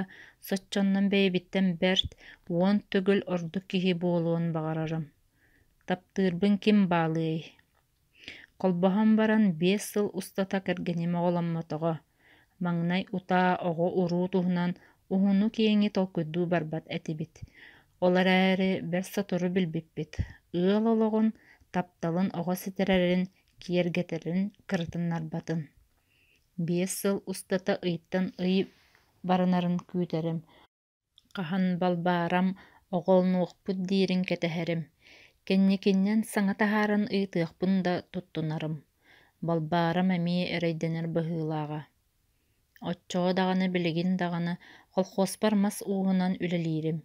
соччоннон бэйэбиттэн бэрт, 10 төгүл ордук киһи буолуон баҕарарым. Таптыырбын ким баалыай Холбоһон баран 5 сыл устата кэргэним оҕоломмотоҕо. Маҥнай утаа оҕо-уруу туһунан уһуну-киэҥи толкуйдуу барбат этибит. Ол эрээри бэрт сотору билбиппит: ыал олоҕун, тапталын оҕо ситэрэрин, киэргэтэрин кырытыннарбатын. 5 сыл устата ыйтан ый баранарын күүтэрим Хаһан Балбаарам оҕолонуохпут диирин кэтэһэрим, кэнникинэн саҥа таһааран ыйытыахпын да туттунарым. Балбаарам эмиэ эрэйдэнэр быһыылааҕа. Оччоҕо даҕаны билигин даҕаны колхуоспар мас ууһунан үлэлиирим.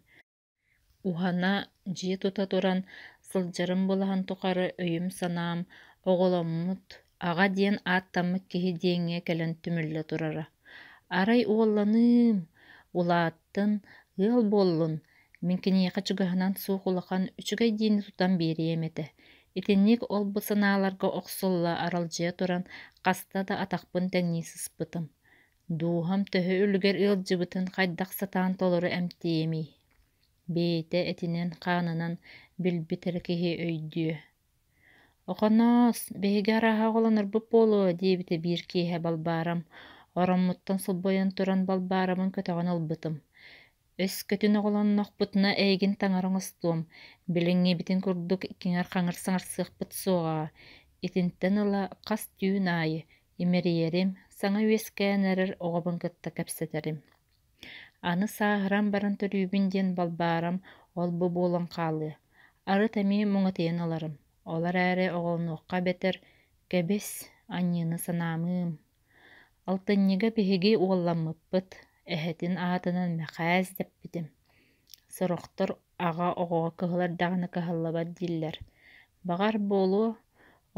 Уһана, дьиэ тута туран сылдьарым былаһын тухары өйүм-санаам оҕоломмут, аҕа диэн ааттаммыт киһи диэҥҥэ кэлэн түмүллэ турара. Арай уолланыым, улааттын, ыал буоллун, мин киниэхэ чугаһынан суох улахан үчүгэй диэни тутан биэриэм этэ. Итинник ол-бу санааларга охсулла аралдьыйа туран хаста да атахпын тэҥнии сыспытым. Дууһам төһө үлүгэр ыалдьыбытын хайдах сатаан толору эмтиэмий? Бэйэтэ этинэн-хаанынан билбит эрэ киһи өйдүө. «Охоноос, биһиги арааһа оҕолонорбут буолуо» диэбитэ биир киэһэ Балбаарам, ороммуттан сылбайан туран Балбаарабын көтөҕөн ылбытым. «Өскөтүн оҕолоннохпутуна эйигин таҥара оҥостуом, билиҥҥибитин курдук киҥэр-хаҥыр саҥарсыахпыт суоҕа». Итинтэн ыла хас түүн аайы имэрийэрим, саҥа үөскээн эрэр оҕобун кытта кэпсэтэрим. Аны сааһыран баран төрүүбүн диэн Балбаарам ол-бу буолан хаалыа, арыт эмиэ муҥатыйан ыларым, ол эрээри оҕолонуохха эбэтэр «Кэбис, аньыыны санаамыым». Алтынньыга биһиги уолламмыппыт, эһэтин аатынан Мэхээс дэппитим. Сорохтор аҕа оҕоҕо кыһылар даҕаны кыһаллыбат дииллэр. Баҕар, буолуо,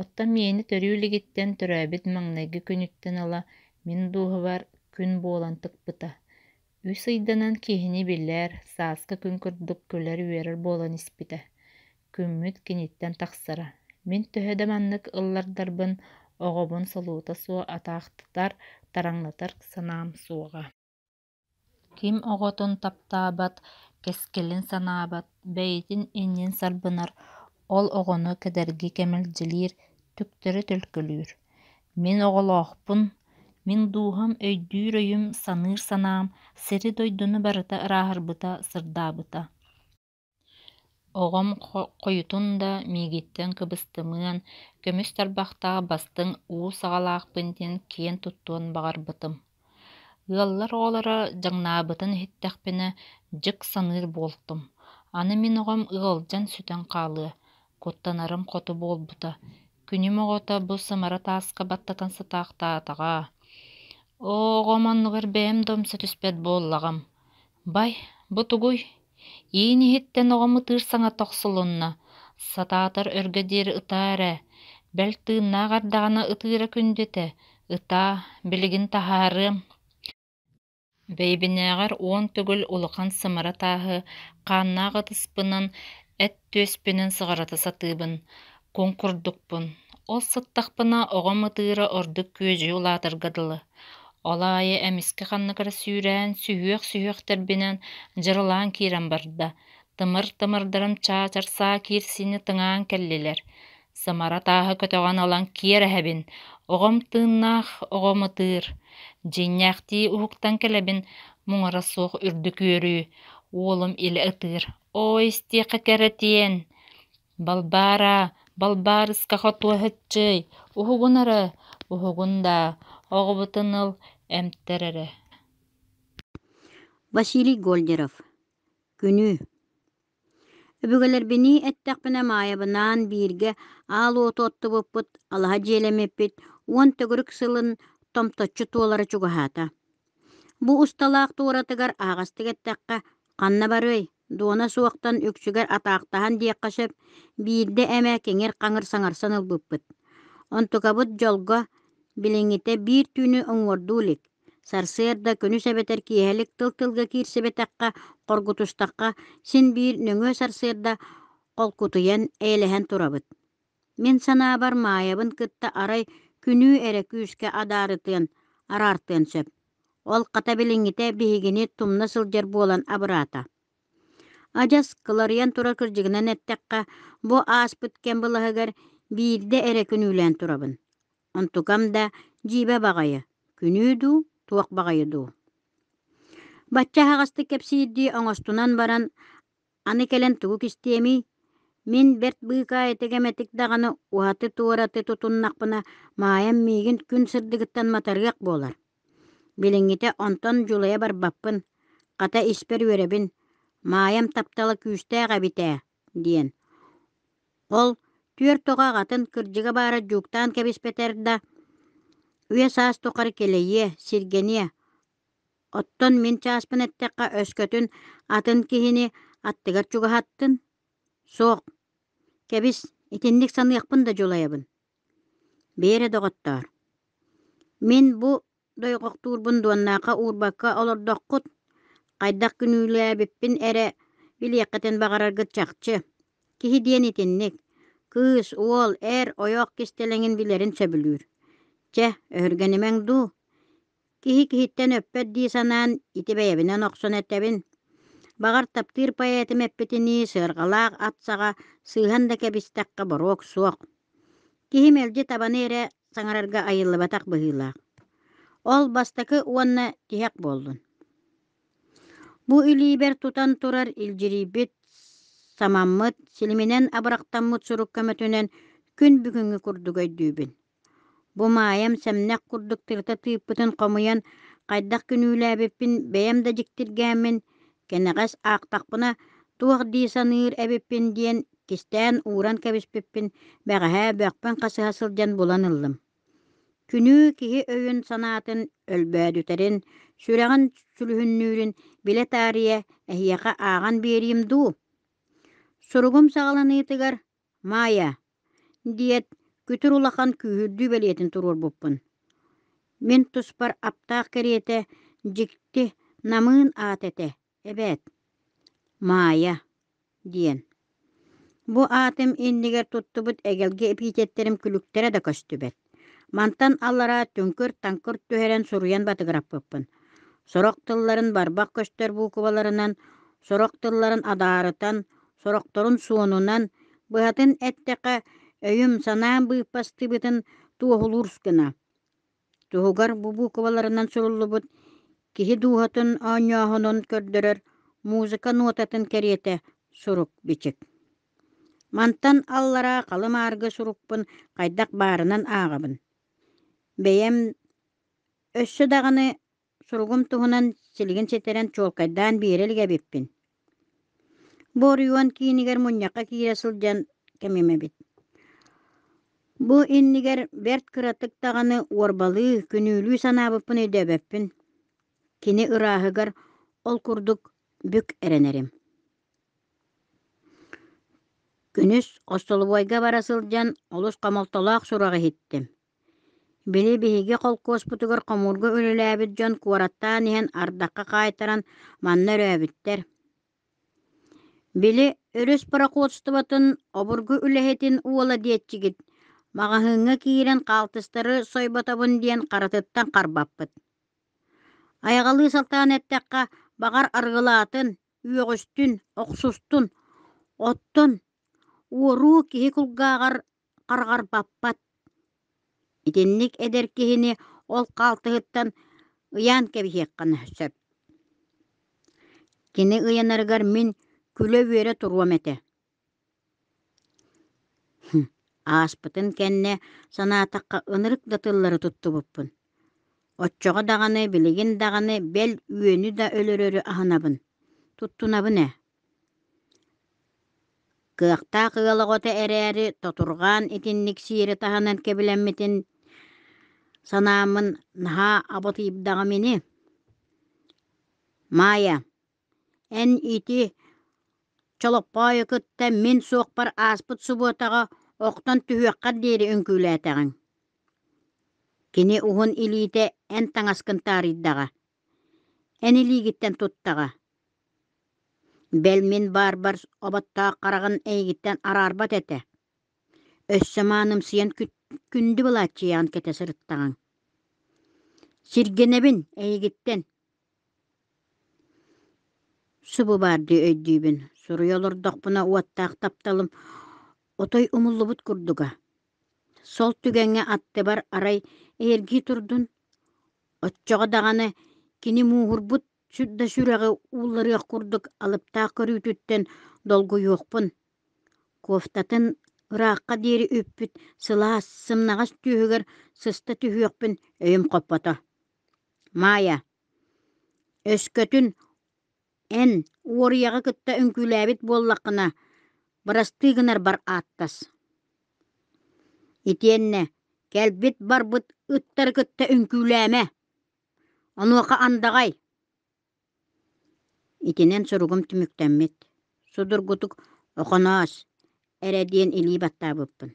оттон миэнэ төрүү илигиттэн төрөөбүт маҥнайгы күнүттэн ыла Мин дууһабар күн буолан тыкпыта. Үс ыйданан киһини билэр, сааскы күн курдук күлэр-үөрэр буолан испитэ. Күммүт киниттэн тахсара. Мин төһө да маннык ыллардарбын, оҕобун солуута суох атаахтатар, тараҥнатар санаам суоҕа. Ким оҕотун таптаабат, кэскилин санаабат, бэйэтин иннин сарбынар, ол оҕону кэдэрги кэмэлдьилиир, түктэри төлкөлүүр. Мин оҕолоохпун, мин дууһам өйдүүр өйүм, саныыр санаам сири-дойдуну барыта ырааһырбыта, сырдаабыта. Оҕом хойутун да миигиттэн кыбыстымыан, көмүс тарбахтаах бастыҥ уу саҕалаахпын диэн киэн туттуон баҕарбытым. Ыаллар оҕолоро дьаҥнаабытын иһиттэхпинэ, дьик саныыр буолтум. Аны мин оҕом ыалдьан сүтэн хаалыа, куттанарым хоту буолбута. Күнүм оҕото бу сымара тааска баттатан сытаахтаатаҕа. Оо, оҕом оннугар бэйэм да умса түспэт буоллаҕым. Бай, бу тугуй? Иин иһиттэн оҕом ытыыр саҥата охсулунна, сатаатар өргө диэри ытаа эрэ, бэл тыыннаах эрдэҕинэ ытыыра күндү этэ, ытаа, билигин таһаарыам. Бэйэбинээҕэр уон төгүл улахан сымара тааһы хааннаах ытыспынан эт түөспүнэн сыҕарыта сатыыбын, куҥ курдукпун. Ол сыттахпына оҕом ытыыра ордук күөдьүйэ улаатарга дылы. Ол аайы эмискэ ханнык эрэ сүүрээн, сүһүөх-сүһүөхтэрбинэн дьырылаан киирэн барда, тымыр-тымырдарым чаачар саа киирсиини тыҥаан кэллилэр. Сымара тааһы көтөҕөн ылан киэр эһэбин, оҕом тыыннаах, оҕом ытыыр. Дьиҥнээхтии уһуктан кэлэбин, муҥара суох үрдүк үөрүү, уолум илэ ытыыр. Оо, истиэххэ кэрэтиэн! Балбаара, Балбаарыска хотуоһаччый, уһугун эрэ, уһугун даа, оҕобутун ыл, эмтэр эрэ Василий Гольдеров Күнүү Өбүгэлэрбинии эттэхпинэ Маайабынаан бииргэ аал уоту оттубуппут, алаһа дьиэлэммиппит уон төгүрүк сылын томточчу туолара чугаһаата. Бу усталаах туоратыгар аһаҕастык эттэххэ, ханна барыай, дуона суохтан үксүгэр атаахтаһан диэххэ сөп, биирдэ эмэ киҥир-хаҥыр саҥарсан ылбыппыт. Онтукабыт дьолго, билиҥҥитэ биир түүнү уҥуордуу илик. Сарсыарда күнүс эбэтэр киэһэлик тыл-тылга киирсибэтэххэ, хоргутустахха, син биир нөҥүө сарсыарда холкутуйан, эйэлэһэн турабыт. Мин санаабар Маайабын кытта арай күнүү эрэ күүскэ адаарытыан, араартыан сөп. Ол хата билиҥҥитэ биһигини тумна сылдьар буолан абыраата. Адьас кыларыйан турар кырдьыгынан эттэххэ, бу ааспыт кэм былаһыгар биирдэ эрэ күнүүлээн турабын. Онтукам да дьиибэ баҕайы, күнүү дуу, туох баҕайы дуу. Бачча аһаҕастык кэпсиирдии оҥостунан баран Аны кэлэн тугу кистиэмий, мин бэрт быыкаайытык эмэтик даҕаны уһаты-туораты тутуннахпына Маайам миигин күн сырдыгыттан матарыах буолар. Билиҥҥитэ онтон дьулайа барбаппын, хата испэр үөрэбин, Маайам таптала күүстээх эбит ээ диэн. Ол түөрт оҕо аҕатын кырдьыга баара дьууктаан кэбиспэтэр да, үйэ-саас тухары кэлэйиэ, сиргэниэ, Оттон мин чааспын эттэххэ, өскөтүн атын киһини аттыгар чугаһаттын? Суох, кэбис, итинник саныахпын да дьулайабын. Биэрэ доҕоттоор, мин бу дойҕохтуурбун дуоннаахха уурбакка олордоххут, хайдах күнүүлээбиппин эрэ билиэххитин баҕараргыт чахчы. Киһи диэн итинник, кыыс, уол, эр, ойох кистэлэҥин билэрин сөбүлүүр. Чэ, өһүргэнимэҥ дуу, Киһи киһиттэн өппөт дии санаан, ити бэйэбинэн охсон этэбин. Баҕар, таптыыр поэтым эппитинии, сыарҕалаах ат саҕа сыыһан да кэбистэххэ боруок суох. Киһи мэлдьи табаны эрэ саҥарарга айыллыбатах быһыылаах. Ол бастакы уонна тиһэх буоллун. Бу илиибэр тутан турар илдьирийбит, самаммыт, силиминэн абырахтаммыт сурук көмөтүнэн күн бүгүҥҥү курдук өйдүүбүн. Бу Маайам сэмнэх курдук тырыта тыыппытын хомуйан хайдах күнүүлээбиппин бэйэм да дьиктиргээммин, кэнэҕэс аахтахпына туох дии саныыр эбиппин диэн кистээн ууран кэбиспиппин бэҕэһээ бөхпүн хасыһа сылдьан булан ыллым. Күнүү киһи өйүн-санаатын өлбөөдүтэрин, сүрэҕин сүлүһүннүүрүн билэ таарыйа эһиэхэ ааҕан биэриим дуу? Суругум саҕаланыытыгар «Маайа, диэт, күтүр улахан күүһүрдүү бэлиэтин туруорбуппун. Мин туспар аптаах кэриэтэ дьикти, намыын аат этэ, эбээт. Маайа диэн. Бу аатым иннигэр туттубут эгэлгэ эпитеттэрим күлүктэрэ да көстүбэт. Мантан аллараа түҥкүр-таҥкыр түһэрэн суруйан батыгыраппыппын. Сорох тылларын барбах көстөр буукубаларынан, сорох тылларын адаарытан, сорохторун суонунан, быһатын эттэххэ, өйүм-санаам быыппастыбытын туоһулуур гына. Туһугар бу буукубаларынан суруллубут киһи дууһатын оонньооһунун көрдөрөр музыка нуотатын кэриэтэ сурук-бичик. Мантан аллараа халы-мааргы сурукпун хайдах баарынан ааҕабын. Бэйэм өссө даҕаны суругум туһунан силигин ситэрэн чуолкайдаан биэрэ илик эбиппин. Бу оройуон киинигэр мунньахха киирэ сылдьан кэмим эбит. Бу иннигэр бэрт кыратык даҕаны уорбалыы, күнүүлүү санаабыппын өйдөөбөппүн. Кини ырааһыгар ол курдук бүк эрэнэрим. Күнүс остолобуойга бара сылдьан олус хомолтолоох сураҕы иһиттим. Били биһиги холкуоспутугар хомуурга үлэлээбит дьон куораттаан иһэн ардахха хаайтаран манна өрөөбүттэр. Били өрүс пароходствотын обургу үлэһитин уола диэччигит, маҕаһыыҥҥа киирэн хаалтыстары сойботобун диэн харатыттан харбаппыт. Айаҕалыы сатаан эттэххэ, баҕар арыгылаатын, үөҕүстүн, охсустун, оттон уоруу киһи кулгааҕар харҕарбаппат. Итинник эдэр киһини ол хаалтыһыттан ыйаан кэбиһиэххэ сөп. Кини ыйанарыгар мин күлэ-үөрэ туруом этэ. Ааспытын кэннэ санаатахха ынырык да тыллары туттубуппун. Оччоҕо даҕаны, билигин даҕаны бэл үөнү да өлөрөрү аһынабын, туттунабын ээ. Кыахтаах ыал оҕото эрээри тотурҕаан итинник сиэри таһынан кэбилэммитин санааммын наһаа абытыйдаҕым ини. Маайа, эн ити Чолоппоойу кытта мин суохпар ааспыт субуотаҕа охтон түһүөххэр диэри үҥкүүлээтэҕиҥ. Кини уһун илиитэ эн таҥаскын таарыйдаҕа, эн илиигиттэн туттаҕа. Бэл мин баарбар оботтоох хараҕын эйигиттэн араарбат этэ. Өссө маанымсыйан күндү былааччыйаҕын кэтэ сырыттаҕыҥ. Сиргэнэбин эйигиттэн. Субу баардыы өйдүүбүн, суруйа олордохпуна уоттаах тапталым отой умуллубут курдуга. Сол түгэҥҥэ аттыбар арай эйэргии турдун, оччоҕо даҕаны кини мууһурбут да сүрэҕи уулларыах курдук алыптаах көрүүтүттэн долгуйуохпун, кофтатын ыраахха диэри үппүт сылаас, сымнаҕас түөһүгэр сыста түһүөхпүн өйүм хоппото. Маайа, өскөтүн эн уоруйаҕы кытта үҥкүүлээбит буоллаххына, бырастыы гынарбар ааттас. Итиэннэ кэлбит-барбыт ыттары кытта үҥкүүлээмэ. Онуоха андаҕай Итинэн суругум түмүктэммит. Судургутук «Охоноос» эрэ диэн илии баттаабыппын.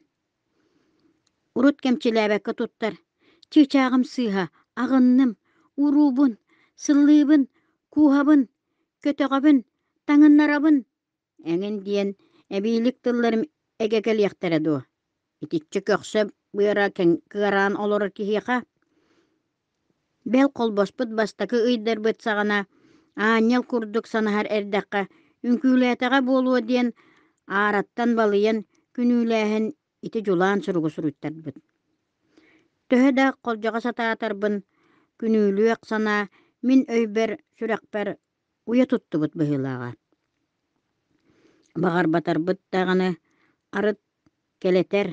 Урут кэмчилээбэккэ туттар «Чыычааҕым сыыһа, аҕынным, уруубун, сыллыыбын, кууһабын, көтөҕөбүн, таҥыннарабын» эҥин диэн эбиилик тылларым эгэ кэлиэхтэрэ дуо? Итиччэ көхсө быара кыараан олорор киһиэхэ бэл холбоспут бастакы ыйдарбыт саҕана аанньал курдук санаһар эрдэххэ үҥкүүлээтэҕэ буолуо диэн аараттан балыйан күнүүлээһин ити дьулаан суругу суруйтарбыт. Төһө да холдьоҕо сатаатарбын күнүүлүөх санаа мин өйбөр, сүрэхпэр уйа туттубут быһыылааҕа. Баҕарбатарбыт даҕаны арыт кэлэтэр,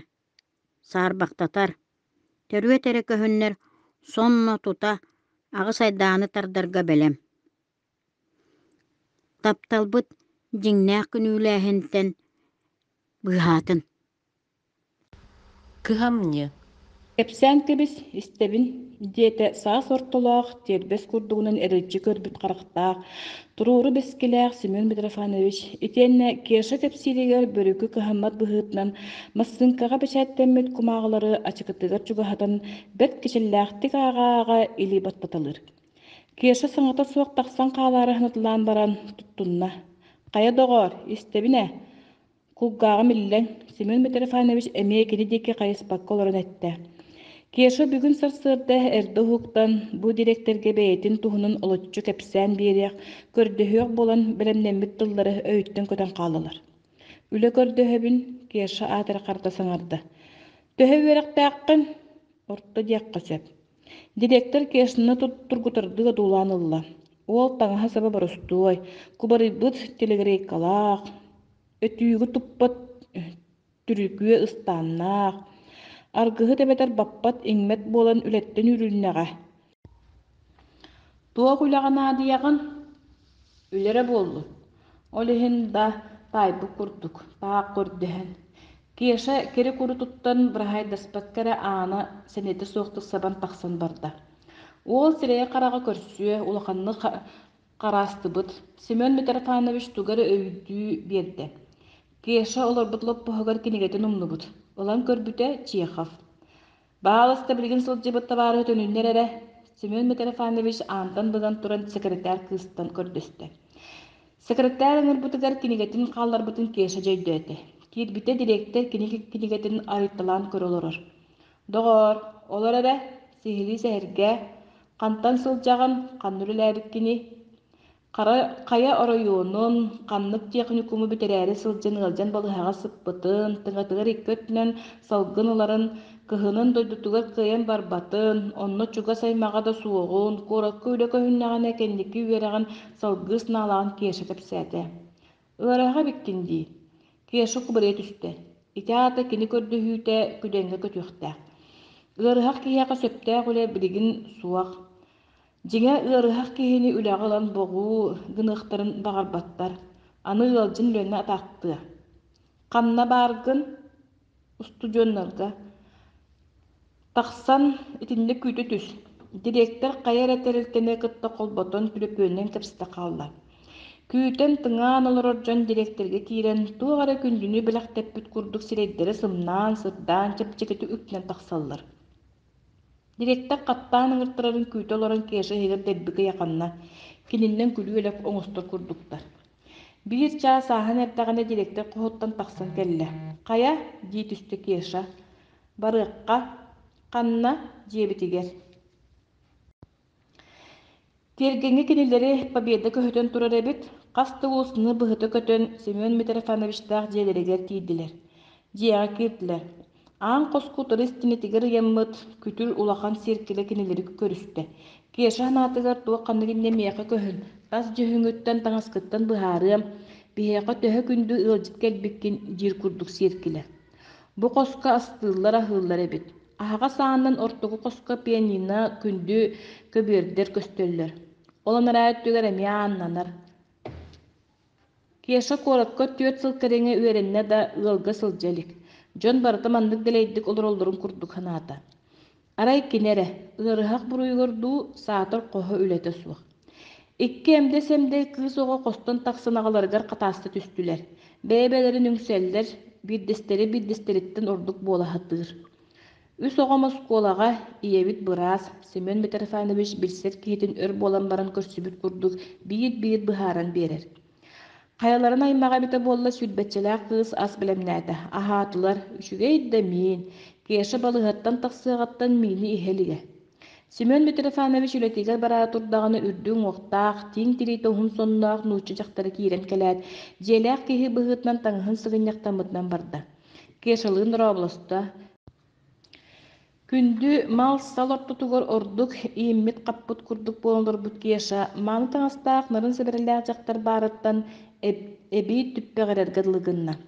саарбахтатар, төрүөт эрэ көһүннэр сонно тута аҕыс айдааны тардарга бэлэм. Тапталбыт дьиҥнээх күнүүлээһинтэн быыһаатын. Кыһамньы. Кэпсээн кэбис, истэбин, диэтэ саас ортолоох, тиэрбэс курдугунан эриличчи көрбүт харахтаах, туруору бэскилээх Семен Митрофанович итиэннэ Кеша кэпсииригэр бөрүкү кыһаммат быһыытынан массыыҥкаҕа бэчээттэммит кумааҕылары ачыкытыгар чугаһатан бэрт кичэллээхтик ааҕа-ааҕа илии баттаталыыр. Кеша саҥата суох тахсан хаалаары санатылаан баран туттунна: «Хайа, доҕоор, истэбин ээ, Кулгааҕым иллэҥ, Семен Митрофанович эмиэ кини диэки хайыспакка олорон эттэ: «Кеша бүгүн сарсыарда эрдэ уһуктан, бу дириэктэргэ бэйэтин туһунан олоччу кэпсээн биэриэх, көрдөһүөх буолан бэлэмнэммит тыллары өйүттэн көтөн хааллылар. Үлэ көрдөһөбүн», Кеша аатыра харда саҥарда. «Төһө үөрэхтээххин?» «Орто диэххэ сөп». Дириэктэр Кешаны тургутардыы одуулаан ылла. Уол таҥаһа-саба боростуой, кубарыйбыт телегрейкалаах, өтүүгү туппат түрүкүө ыстааннаах, аргыһыт эбэтэр баппат иҥмэт буолан үлэттэн үүрүлүннэҕэ. Туох үлэҕэ наадыйаҕын? Үлэ эрэ буоллун. Ол иһин да таайбыт курдук, таах көрдөһөн. Кеша кири-куру туттан быраһайдаспакка эрэ аана сэниэтэ суохтук сабан тахсан барда. Уол сирэйэ-хараҕа көрсүө, улаханнык хараастыбыт. Семен Митрофанович тугу эрэ өйдүү биэрдэ. Кеша олорбут лоппоһугар кинигэтин умнубут. Ылан көрбүтэ Чехов. Баалыста билигин сылдьыбыт табаарыһы төнүннэр эрэ, Семен Митрофанович аантан быган туран секретарь кыыстан көрдөстө. Секретарь ыҥырбытыгар кинигэтин хаалларбытын Кеша дьэ өйдөөтө. Киирбитэ дириэктэр кини кинигэтин арыйталаан көрө олорор. Доҕоор, олор эрэ, сиһилии сэһэргээ, хантан сылдьаҕын, ханна үлэлээбиккиний? Хайа оройуонун, ханнык техникуму бүтэрээри сылдьан ыалдьан балыыһаҕа сыппытын, тыҥатыгар икки өттүнэн салгын ыларын, кыһынын дойдутугар кыайан барбатын, онно чугас аймаҕа да суоҕун, куоракка үлэ көһүннэҕинэ кэнники үөрэҕин салгыы санаалааҕын Кеша кэпсээтэ. Ыарыһах эбиккин дии. Кеша кубарыйа түстэ. Ити аата кини көрдөһүүтэ күдэҥҥэ көтүөхтээх. Ыарыһах киһиэхэ сөптөөх үлэ билигин суох. Дьиҥэ, ыарыһах киһини үлэҕэ ылан боҕуу гыныахтарын баҕарбаттар, аны ыалдьын үлэни атаахтыа. Ханна бааргын устудьуоннарга тахсан итинник күүтэ түс. Дириэктэр хайа эрэ тэрилтэни кытта холботон түлөпүөнүнэн кэпсэтэ хаалла. Күүтэн тыҥаан олорор дьон дириэктэргэ киирэн туох эрэ күндүнү бэлэхтэппит курдук сирэйдэрэ сымнаан, сырдаан, чэпчэкитик үктэнэн тахсаллар. Дириэктэр хаттаан ыҥыртарарын күүтэ олорон Кеша иһигэр дэлби кыйаханна, кининнэн күлүү-элэк оҥостор курдуктар. Биир чаас ааһан эрдэҕинэ дириэктэр хоһуттан тахсан кэллэ. «Хайа?» дии түстэ Кеша. «Барыахха. Ханна?» «Дьиэбитигэр». Тиэргэҥҥэ кинилэри Победа көһүтэн турар эбит, хас да уулуссаны быһыта көтөн Семен Митрофановичтаах дьиэлэригэр тиийдилэр. Дьиэҕэ киирдилэр. Аан хоско утары истиэнэтигэр ыйаммыт күтүр улахан сиэркилэ кинилэри көрүстэ. Кеша санаатыгар туох ханнык инньэ миэхэ көһүн, тас дьүһүҥҥүттэн, таҥаскыттан быһаарыам, биһиэхэ төһө күндү ыалдьыт кэлбиккин диир курдук сиэркилэ. Бу хоско астыыллар-аһыыллар эбит. Аһаҕас аанынан ортоку хоско пианино, күндү көбүөрдэр көстөллөр. Ол анараа өттүгэр эмиэ ааннанар. Кеша куоракка 4 сыл кэриҥэ үөрэннэ да, ыалга сылдьа илик. Дьон барыта маннык дэлэйдик олороллорун курдук санаата. Арай кини эрэ, ыарыһах буруйугар дуу, саатар хоһо үлэтэ суох. Икки эмдэ-сэмдэй кыыс оҕо хостон тахсан аҕаларыгар хатааста түстүлэр. Бэйэ-бэйэлэрин үҥсэллэр, биирдэстэрэ биирдэстэриттэн ордук буола сатыыр. Үс оҕом оскуолаҕа, ийэбит быраас, Семен Митрофанович билсэр киһитин өр буолан баран көрсүбүт курдук биир-биир быһааран биэрэр. Хайаларын аймаҕа эбитэ буолла сүүрбэччэлээх кыыс ас бэлэмнээтэ, аһаатылар, үчүгэй да миин, Кеша балыыһаттан тахсыаҕыттан миини иһэ илигэ. Семен Митрофанович үлэтигэр бараары турдаҕына үрдүк уҥуохтаах, тииҥ тириитэ уһун сонноох нуучча дьахтара киирэн кэлээт, дьиэлээх киһи быһыытынан таҥаһын сыгынньахтаммытынан барда. Кешалыын дорооболосто, Күндү мал-сал ортотугар ордук ииммит-хаппыт курдук буолан олорбут Кеша мааны таҥастаах нарын сэбэрэлээх дьахтар баарыттан эбии түппэҕирэргэ дылы гынна.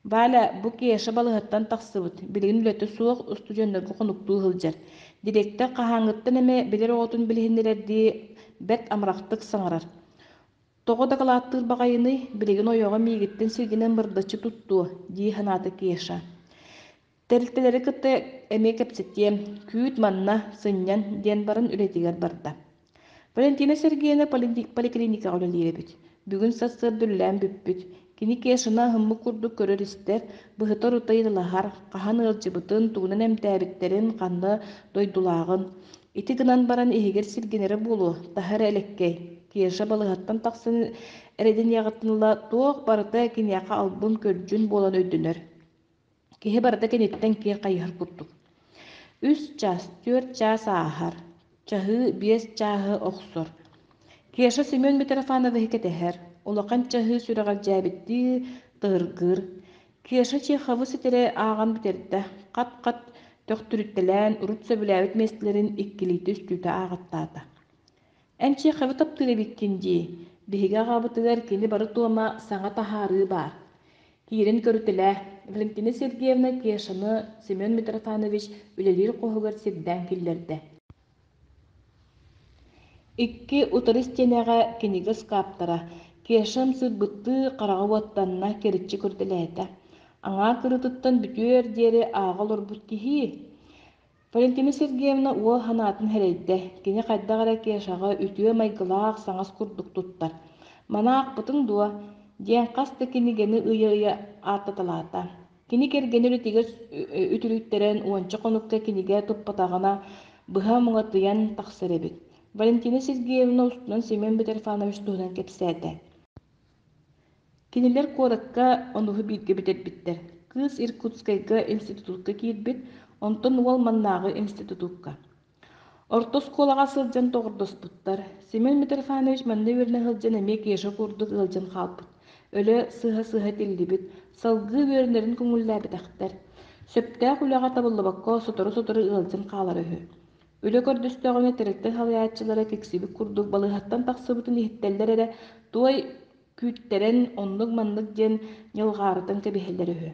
Валя, бу Кеша балыыһаттан тахсыбыт, билигин үлэтэ суох, устудьуоннарга хонуктуу сылдьар. Дириэктэр хаһааҥҥыттан эмэ билэр оҕотун билиһиннэрэрдии бэрт амарахтык саҥарар. Тоҕо дакылааттыыр баҕайыный, билигин ойоҕо миигиттэн сиргинэн бырдаччы туттуо, дии санаата Кеша. Тэрилтэлэри кытта эмиэ кэпсэтиэм, күүт манна, сынньан диэн баран үлэтигэр барда. Валентина Сергеевна поликлиникаҕа үлэлиир эбит. Бүгүн сарсыарда үлэлээн бүппүт. Кини Кешаны аһыммыт курдук көрөр-истэр, быһыта-орута ыйыталаһар, хаһан ыалдьыбытын, тугунан эмтээбиттэрин, ханна дойдулааҕын. Ити гынан баран иһигэр сиргэнэрэ буолуо, таһа эрэ элэккэй. Кеша балыыһаттан тахсан эрэйдэниэҕиттэн ыла туох барыта киниэхэ албын-көлдьүн буолан өйдөнөр. Киһи барыта киниттэн киэр хайыһар курдук. Үс чаас, түөрт чаас ааһар, чаһыы биэс чааһы охсор. Кеша Семен Митрофановиһы кэтэһэр, улахан чаһыы сүрэҕэлдьээбиттии тыһыргыыр. Кеша Чеховы ситэрэ ааҕан бүтэрдэ, хат-хат төхтүрүттэлээн урут сөбүлээбит миэстэлэрин иккилиитэ-үстүүтэ ааҕаттаата. Эн Чеховы таптыыр эбиккин дии, биһиги аҕабытыгар кини бары туома саҥа таһаарыы баар. Киирэн көрүтэлээ, Валентина Сергеевна Кешаны Семен Митрофанович үлэлиир хоһугар сирдээн киллэрдэ. Икки утары истиэнэҕэ кинигэ ыскааптара, Кеша ымсыырбыттыы хараҕа уоттанна, кэриччи көрүтэлээтэ. Аҥаар кырыытыттан бүтүөр диэри ааҕа олорбут киһи Валентина Сергеевна уол санаатын сэрэйдэ, кини хайдах эрэ Кешаҕа үтүө майгылаах саҥас курдук туттар. «Маны аахпытыҥ дуо?» диэн хас да кинигэни ыйа-ыйа ааттаталаата. Кини кэргэнэ үлэтигэр үтүрүйтэрэн уонча хонукка кинигэ туппатаҕына быһа муҥатыйан тахсар эбит. Валентина Сергеевна устунан Семен Митрофанович туһунан кэпсээтэ. Кинилэр куоракка онуһу бииргэ бүтэрбиттэр. Кыыс Иркутскайга институтка киирбит, онтон уол маннааҕы институтка. Орто оскуолаҕа сылдьан доҕордоспуттар. Семен Митрофанович манна үөрэнэ сылдьан эмиэ Кеша курдук ыалдьан хаалбыт. Өлө сыһа-сыһа тиллибит, салгыы үөрэнэрин көҥүллээбэтэхтэр. Сөптөөх үлэҕэ табыллыбакка сотору-сотору ыалдьан хаалара үһү. Үлэ көрдөстөҕүнэ тэрилтэ салайааччылара киксибит курдук балыыһаттан тахсыбытын иһиттэллэр эрэ, туой күүттэрэн оннук-маннык диэн ньылҕаарытан кэбиһэллэр үһү.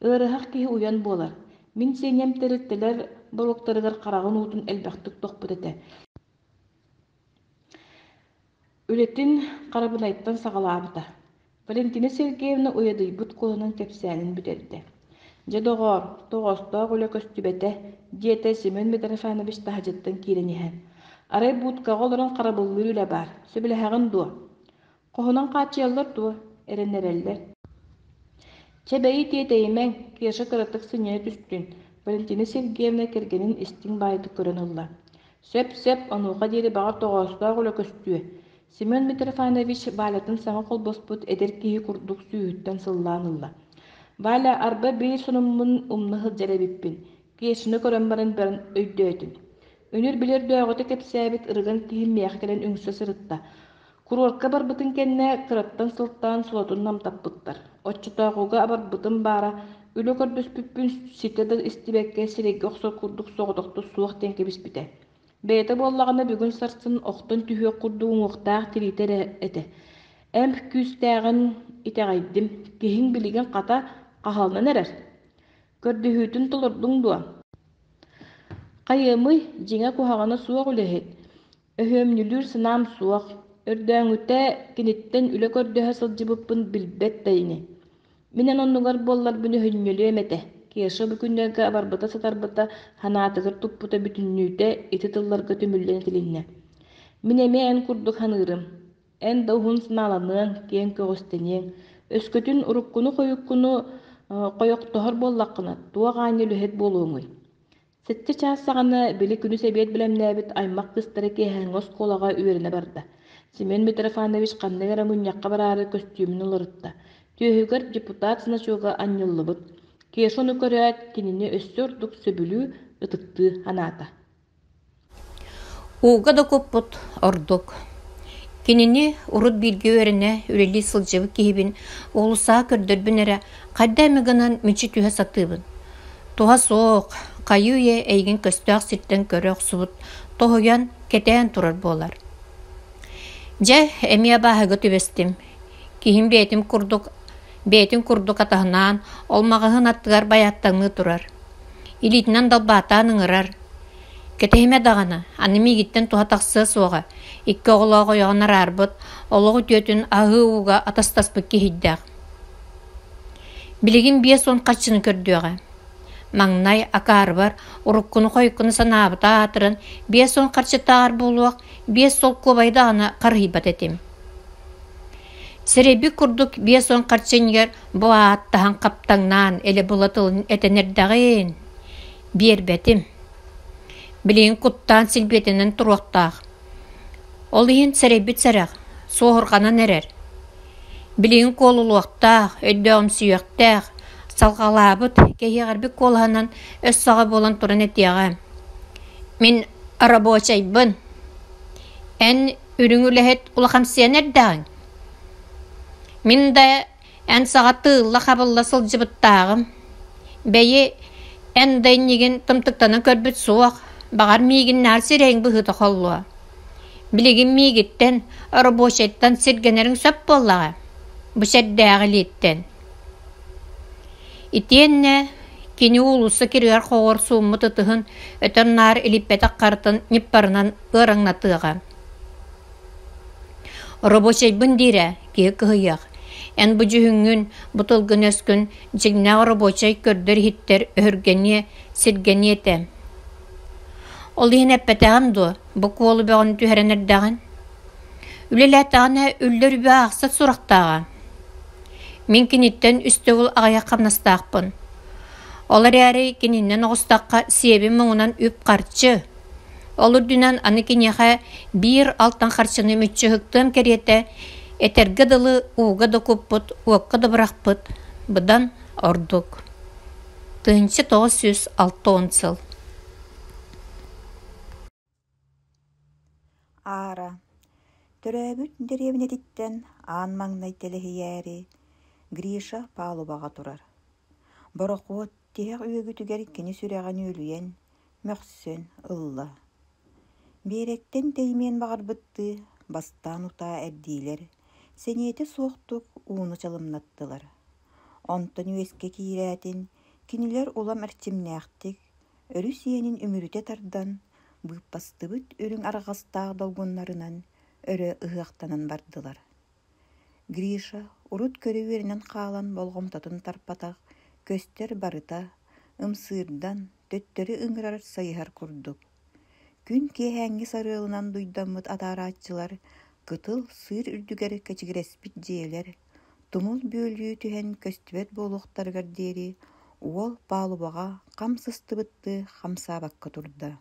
Ыарыһах киһи уйан буолар. Мин сиэнньэм тэрилтэлэр боруоктарыгар хараҕын уутун элбэхтик тохпут этэ. Үлэтин харабынайтан саҕалаабыта. Валентина Сергеевна уйадыйбыт куоланан кэпсээнин бүтэрдэ. «Дьэ, доҕоор, тоҕоостоох үлэ көстүбэтэ», диэтэ Семен Митрофанович таһырдьаттан киирэн иһэн. «Арай буудкаҕа олорон харабыллыыр үлэ баар, сөбүлэһэҕин дуо?» «Хоһунан хааччыйаллар дуо?» эрэннэрэллэр. «Чэ, бэйи тиэтэйимэҥ, Кеша кыратык сынньана түстүн», Валентина Сергеевна кэргэнин истиҥ баайытык көрөн ылла. Сөп-сөп, онуоха диэри баҕар тоҕоостоох үлэ көстүө. Семен Митрофанович Валятын саҥа холбоспут эдэр киһи курдук сүүһүттэн сыллаан ылла. Валя, арба биир сонуммун умна сылдьар эбиппин. Кешаны көрөн баран баран өйдөөтүм. Үнүр билэр дөөҕүтэ кэпсээбит ырыган киһим миэхэ кэлэн үҥсэ сырытта. Куруорка барбытын кэннэ кыраттан сылтаан солотун намтаппыттар. Оччотооҕуга абарбытым баара, үлэ көрдөспүппүн ситэ да истибэккэ сирэйгэ охсор курдук соҕотохто суох диэн кэбиспитэ. Бэйэтэ буоллаҕына бүгүн-сарсын охтон түһүөх курдук уҥуохтаах тириитэ эрэ этэ. Эмп күүстээҕин итэҕэйдим, киһиҥ билигин хата хаһаланан эрэр. Көрдөһүүтүн толордуҥ дуо? Хайыамый, дьиҥэ куһаҕана суох үлэһит. Өһүөмньүлүүр санаам суох, өрдөөҥүтэ киниттэн үлэ көрдөһө сылдьыбыппын билбэт да ини. Мин эн оннугар буолларбын өһүнньүлүөм этэ, Кеша бу күннэргэ абарбыта-сатарбыта, санаатыгар туппута бүтүннүүтэ ити тылларга түмүллэн этилиннэ. Мин эмиэ эн курдук саныырым. Эн да уһун санааланыаҥ, киэҥ көҕүстэниэҥ. Өскөтүн уруккуну-хойуккуну хойохтоһор буоллаххына, туох аанньа үлэһит буолуоҥуй? Сэттэ чаас саҕана били күнүс эбиэт бэлэмнээбит аймах кыыстара киэһээҥҥи оскуолаҕа үөрэнэ барда. Семен Митрофанович ханнык эрэ мунньахха бараары көстүүмүн уларытта. Түөһүгэр депутат значога анньыллыбыт. Кеша ону көрөөт, кинини өссө ордук сөбүлүү, ытыктыы санаата. Ууга да куппут ордук. Кинини урут бииргэ үөрэнэ, үлэлии сылдьыбыт киһибин уулуссаҕа көрдөрбүн эрэ, хайда эмэ гынан мүччү түһэ сатыыбын. Туһа суох, хайыы-үйэ эйигин көстөөх сиртэн көрө охсубут, тоһуйан, кэтээн турар буолар. Дьэ, эмиэ абааһыга түбэстим. Киһим бэйэтин курдук бэйэтин курдук атаһынаан, ол маҕаһыын аттыгар байааттаҥныы турар. Илиитинэн далбаатаан ыҥырар. Кэтэһимэ даҕаны, аны миигиттэн туһа тахсыа суоҕа, икки оҕолоох ойоҕун араарбыт, олох үтүөтүн аһыы ууга атастаспыт киһийдэх. Билигин 50 харчыны көрдүөҕэ. Маҥнай акаарыбар уруккуну-хойуккуну санаабыта аатыран 50 харчытааҕар буолуох 5 солкуобайы даҕаны харыһыйбат этим. Сэрэйбит курдук 50 харчы иннигэр бу ааттаһан хаптаҥнаан элэ-была тылын этэн эрдэҕин. Биэрбэтим. Билигин куттаан силбиэтэнэн туруохтаах. Ол иһин сэрэйбит сэрэх, суоһурҕанан эрэр. Билигин куолулуохтаах, өйдөөҕүмсүйүөхтээх, салҕалаабыт, кэһиэҕирбит куолаһынан өс саҕа буолан туран этиэҕэ: «Мин рабочайбын, эн үрүҥ үлэһит улахамсыйан эрдэҕиҥ. Мин да эн саҕа тыылла-хабылла сылдьыбыттааҕым. Бэйи, эн да иннигин тымтыктанан көрбүт суох, баҕар миигиннээҕэр сирэйиҥ быһыыта холлуо. Билигин миигиттэн, рабочайтан сиргэнэриҥ сөп буоллаҕа, бу сэрдээҕи илииттэн. Итиэннэ кини уулусса киригэр-хоҕор сууммут ытыһын өтөр-наар илиппэтэх харытын ньыппарынан ыараҥнатыаҕа. Рабочайбын диирэ, киһи кыһыйыах. Эн бу дьүһүҥҥүн, бу тылгын-өскүн дьиҥнээх рабочай көрдөр-иһиттэр өһүргэниэ, сиргэниэ этэ. Ол иһин эппэтэҕим дуо, бу куолу бөҕөнү түһэрэн эрдэҕин? Үлэлээтэҕинэ үллэр үбү аахсар сурахтааҕа. Мин киниттэн үс төгүл аҕыйах хамнастаахпын. Ол эрээри кининэн оҕустахха сиэбим муҥунан үп-харчы. Ол үрдүнэн аны киниэхэ биир алтан харчыны мүччү ыһыктыам кэриэтэ, этэргэ дылы ууга да куппут, уокка да бырахпыт быдан ордук. 1960 сыл. Аара, төрөөбүт дэриэбинэтиттэн аан маҥнай тэлэһийээри, Гриша палубаҕа турар. Борохуот тиһэх үөгүтүгэр кини сүрэҕин үөлүйэн, мөхсөн ылла. Биэрэктэн тэйимиэн баҕарбыттыы бастаан утаа эрдиилэр, сэниэтэ суохтук ууну чалымнаттылар. Онтон үөскэ киирээтин, кинилэр улам эрчимнээхтик, өрүс иэнин үмүрүтэ тардан, быыппастыбыт үрүҥ арҕастаах долгуннарынан өрө ыһыахтанан бардылар. Гриша урут көрө үөрэнэн хаалан болҕомтотун тарпатах, көстөр барыта, ымсыырдан, төттөрү ыҥырар сайыһар курдук. Күн киэһээҥҥи сарыалынан дуйдаммыт атаарааччылар кытыл сыыр үрдүгэр кэчигирэспит дьиэлэр, тумул бүөлүү түһэн көстүбэт буолуохтарыгар диэри уол палубаҕа хам сыстыбыттыы хамсаабакка турда.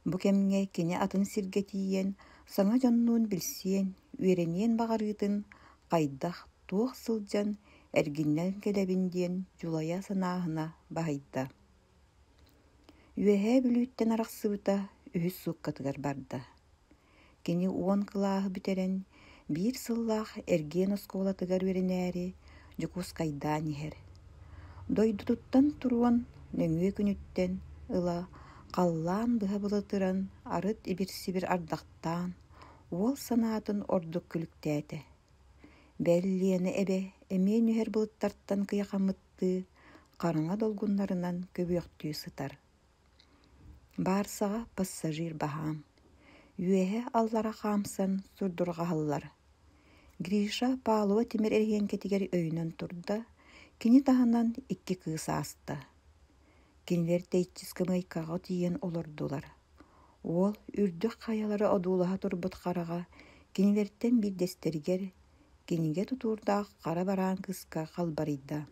Бу кэмҥэ кини атын сиргэ тиийэн, саҥа дьоннуун билсиэн, үөрэниэн баҕарыытын хайдах, туох сылдьан эргиннэн кэлэбин диэн дьулайа санааһына баһыйда. Үөһээ Бүлүүттэн арахсыбыта үһүс сууккатыгар барда. Кини 10 кылааһы бүтэрэн, биир сыллаах эргиэн оскуолатыгар үөрэнээри Дьокуускайдаан иһэр. Дойдутуттан туруон нөҥүө күнүттэн ыла халлаан быһа былытыран, арыт ибир-сибир ардахтаан, уол санаатын ордук күлүктээтэ. Бэл Лена эбэ эмиэ нүһэр былыттартан кыйахаммыттыы, хараҥа долгуннарынан көбүөхтүү сытар. Баарсаҕа пассажир баһаам, үөһэ аллара хаамсан сурдурҕаһаллар. Гриша палуба тимир эрэһиэҥкэтигэр өйөнөн турда, кини таһынан икки кыыс ааста. Кинилэр тэйиччи ыскамыайкаҕа тиийэн олордулар. Уол үрдүк хайалары одуулаһа турбут хараҕа кинилэртэн биирдэстэригэр кинигэ тутуурдаах хара бараан кыыска халбарыйда.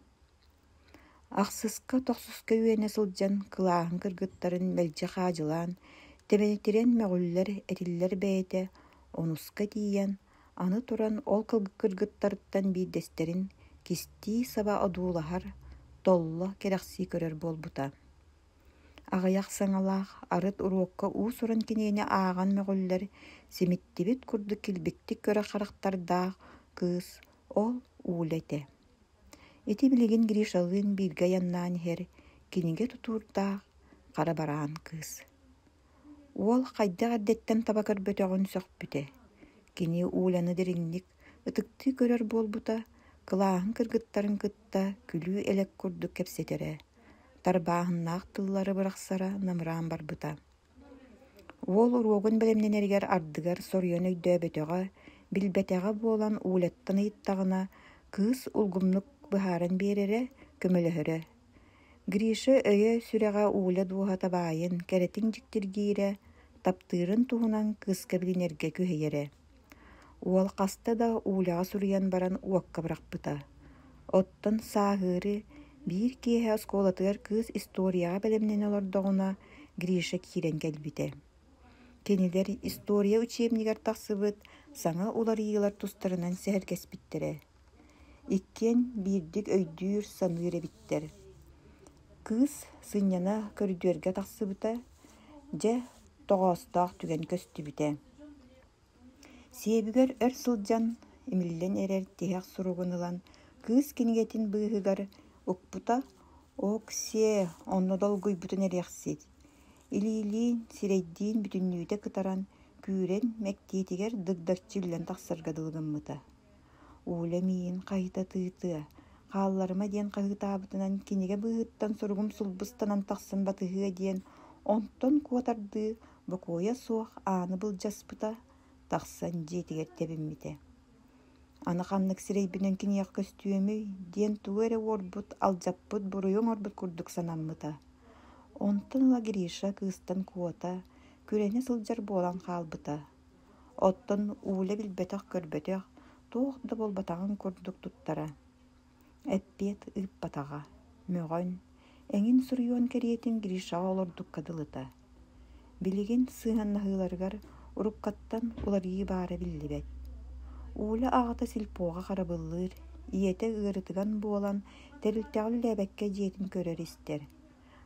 Ахсыска, тохсуска үөнэ сылдьан кылааһын кыргыттарын мэлдьи хаадьылаан, тэбэнэтирэн мөҕүллэр, этиллэр бэйэтэ онуска тиийэн, аны туран ол кыргыттарыттан биирдэстэрин кистии-саба одуулаһар, толло, кэрэхсии көрөр буолбута. Аҕыйах саҥалаах, арыт уруокка уус-уран кинигэни ааҕан мөҕүллэр, симиттибит курдук килбиктик көрөр харахтардаах кыыс ол Уля этэ. Ити билигин Гришалыын бииргэ айаннаан иһэр кинигэ тутуурдаах хара бараан кыыс. Уол хайдах эрдэттэн таба көрбөтөҕүн сөхпүтэ. Кини Уляны дириҥник, ытыктыы көрөр буолбута, кылааһын кыргыттарын кытта күлүү-элэк курдук кэпсэтэрэ, тарбааһыннаах тыллары бырахсара намыраан барбыта. Уол уруогун бэлэмнэнэригэр ардыгар соруйан өйдөөбөтөҕө, билбэтэҕэ буолан Уляттан ыйыттаҕына, кыыс улгумнук быһааран биэрэрэ, көмөлөһөрө. Гриша өйө-сүрэҕэ Уля дууһата баайын, кэрэтин дьиктиргиирэ, таптыырын туһунан кыыска билинэргэ күһэйэрэ. Уол хаста да Уляҕа суруйан баран уокка бырахпыта. Оттон сааһыары биир киэһэ оскуолатыгар кыыс историяҕа бэлэмнэнэ олордоҕуна Гриша киирэн кэлбитэ. Кинилэр история учебнигар тахсыбыт саҥа уларыйыылар тустарынан сэһэргэспиттэрэ. Иккиэн биирдик өйдүүр, саныыр эбиттэр. Кыыс сынньана көрүдүөргэ тахсыбыта, дьэ, тоҕоостоох түгэн көстүбүтэ. Сиэбигэр өр сылдьан, имиллэн эрэр тиһэх суругун ылан, кыыс кинигэтин быыһыгар укпута «Ок-сиэ, онно долгуйбутун эриэхсит» Илиилиин, сирэйдиин бүтүннүүтэ кытаран, күүрэн, мэктиэтигэр дыгдаччы үллэн тахсарга дылы гыммыта. Уля миигин хайыта тыытыа, хаалларыма диэн хаһыытаабытынан кинигэ быыһыттан суругум сулбустанан тахсан батыһыа диэн, онтон куотардыы бокуойа суох ааны былдьаспыта, тахсан дьиэтигэр тэбиммитэ. Аны ханнык сирэйбинэн киниэхэ көстүөмүй диэн тугу эрэ уорбут, алдьаппыт, буруйу оҥорбут курдук санаммыта. Онтон ыла Гриша кыыстан куота, күрэнэ сылдьар буолан хаалбыта. Оттон Уля билбэтэх-көрбөтөх, туох да буолбатаҕын курдук туттара. Эппиэт ыыппатаҕа, мөҕөн, эҥин суруйуон кэриэтин Гришаҕа олордукка дылыта. Билигин сыһыаннаһыыларыгар уруккаттан уларыйыы баара биллибэт. Уля аҕата сельпоҕа харабыллыыр, ийэтэ ыарытыган буолан тэрилтэҕэ үлэлээбэккэ дьиэтин көрөр-истэр.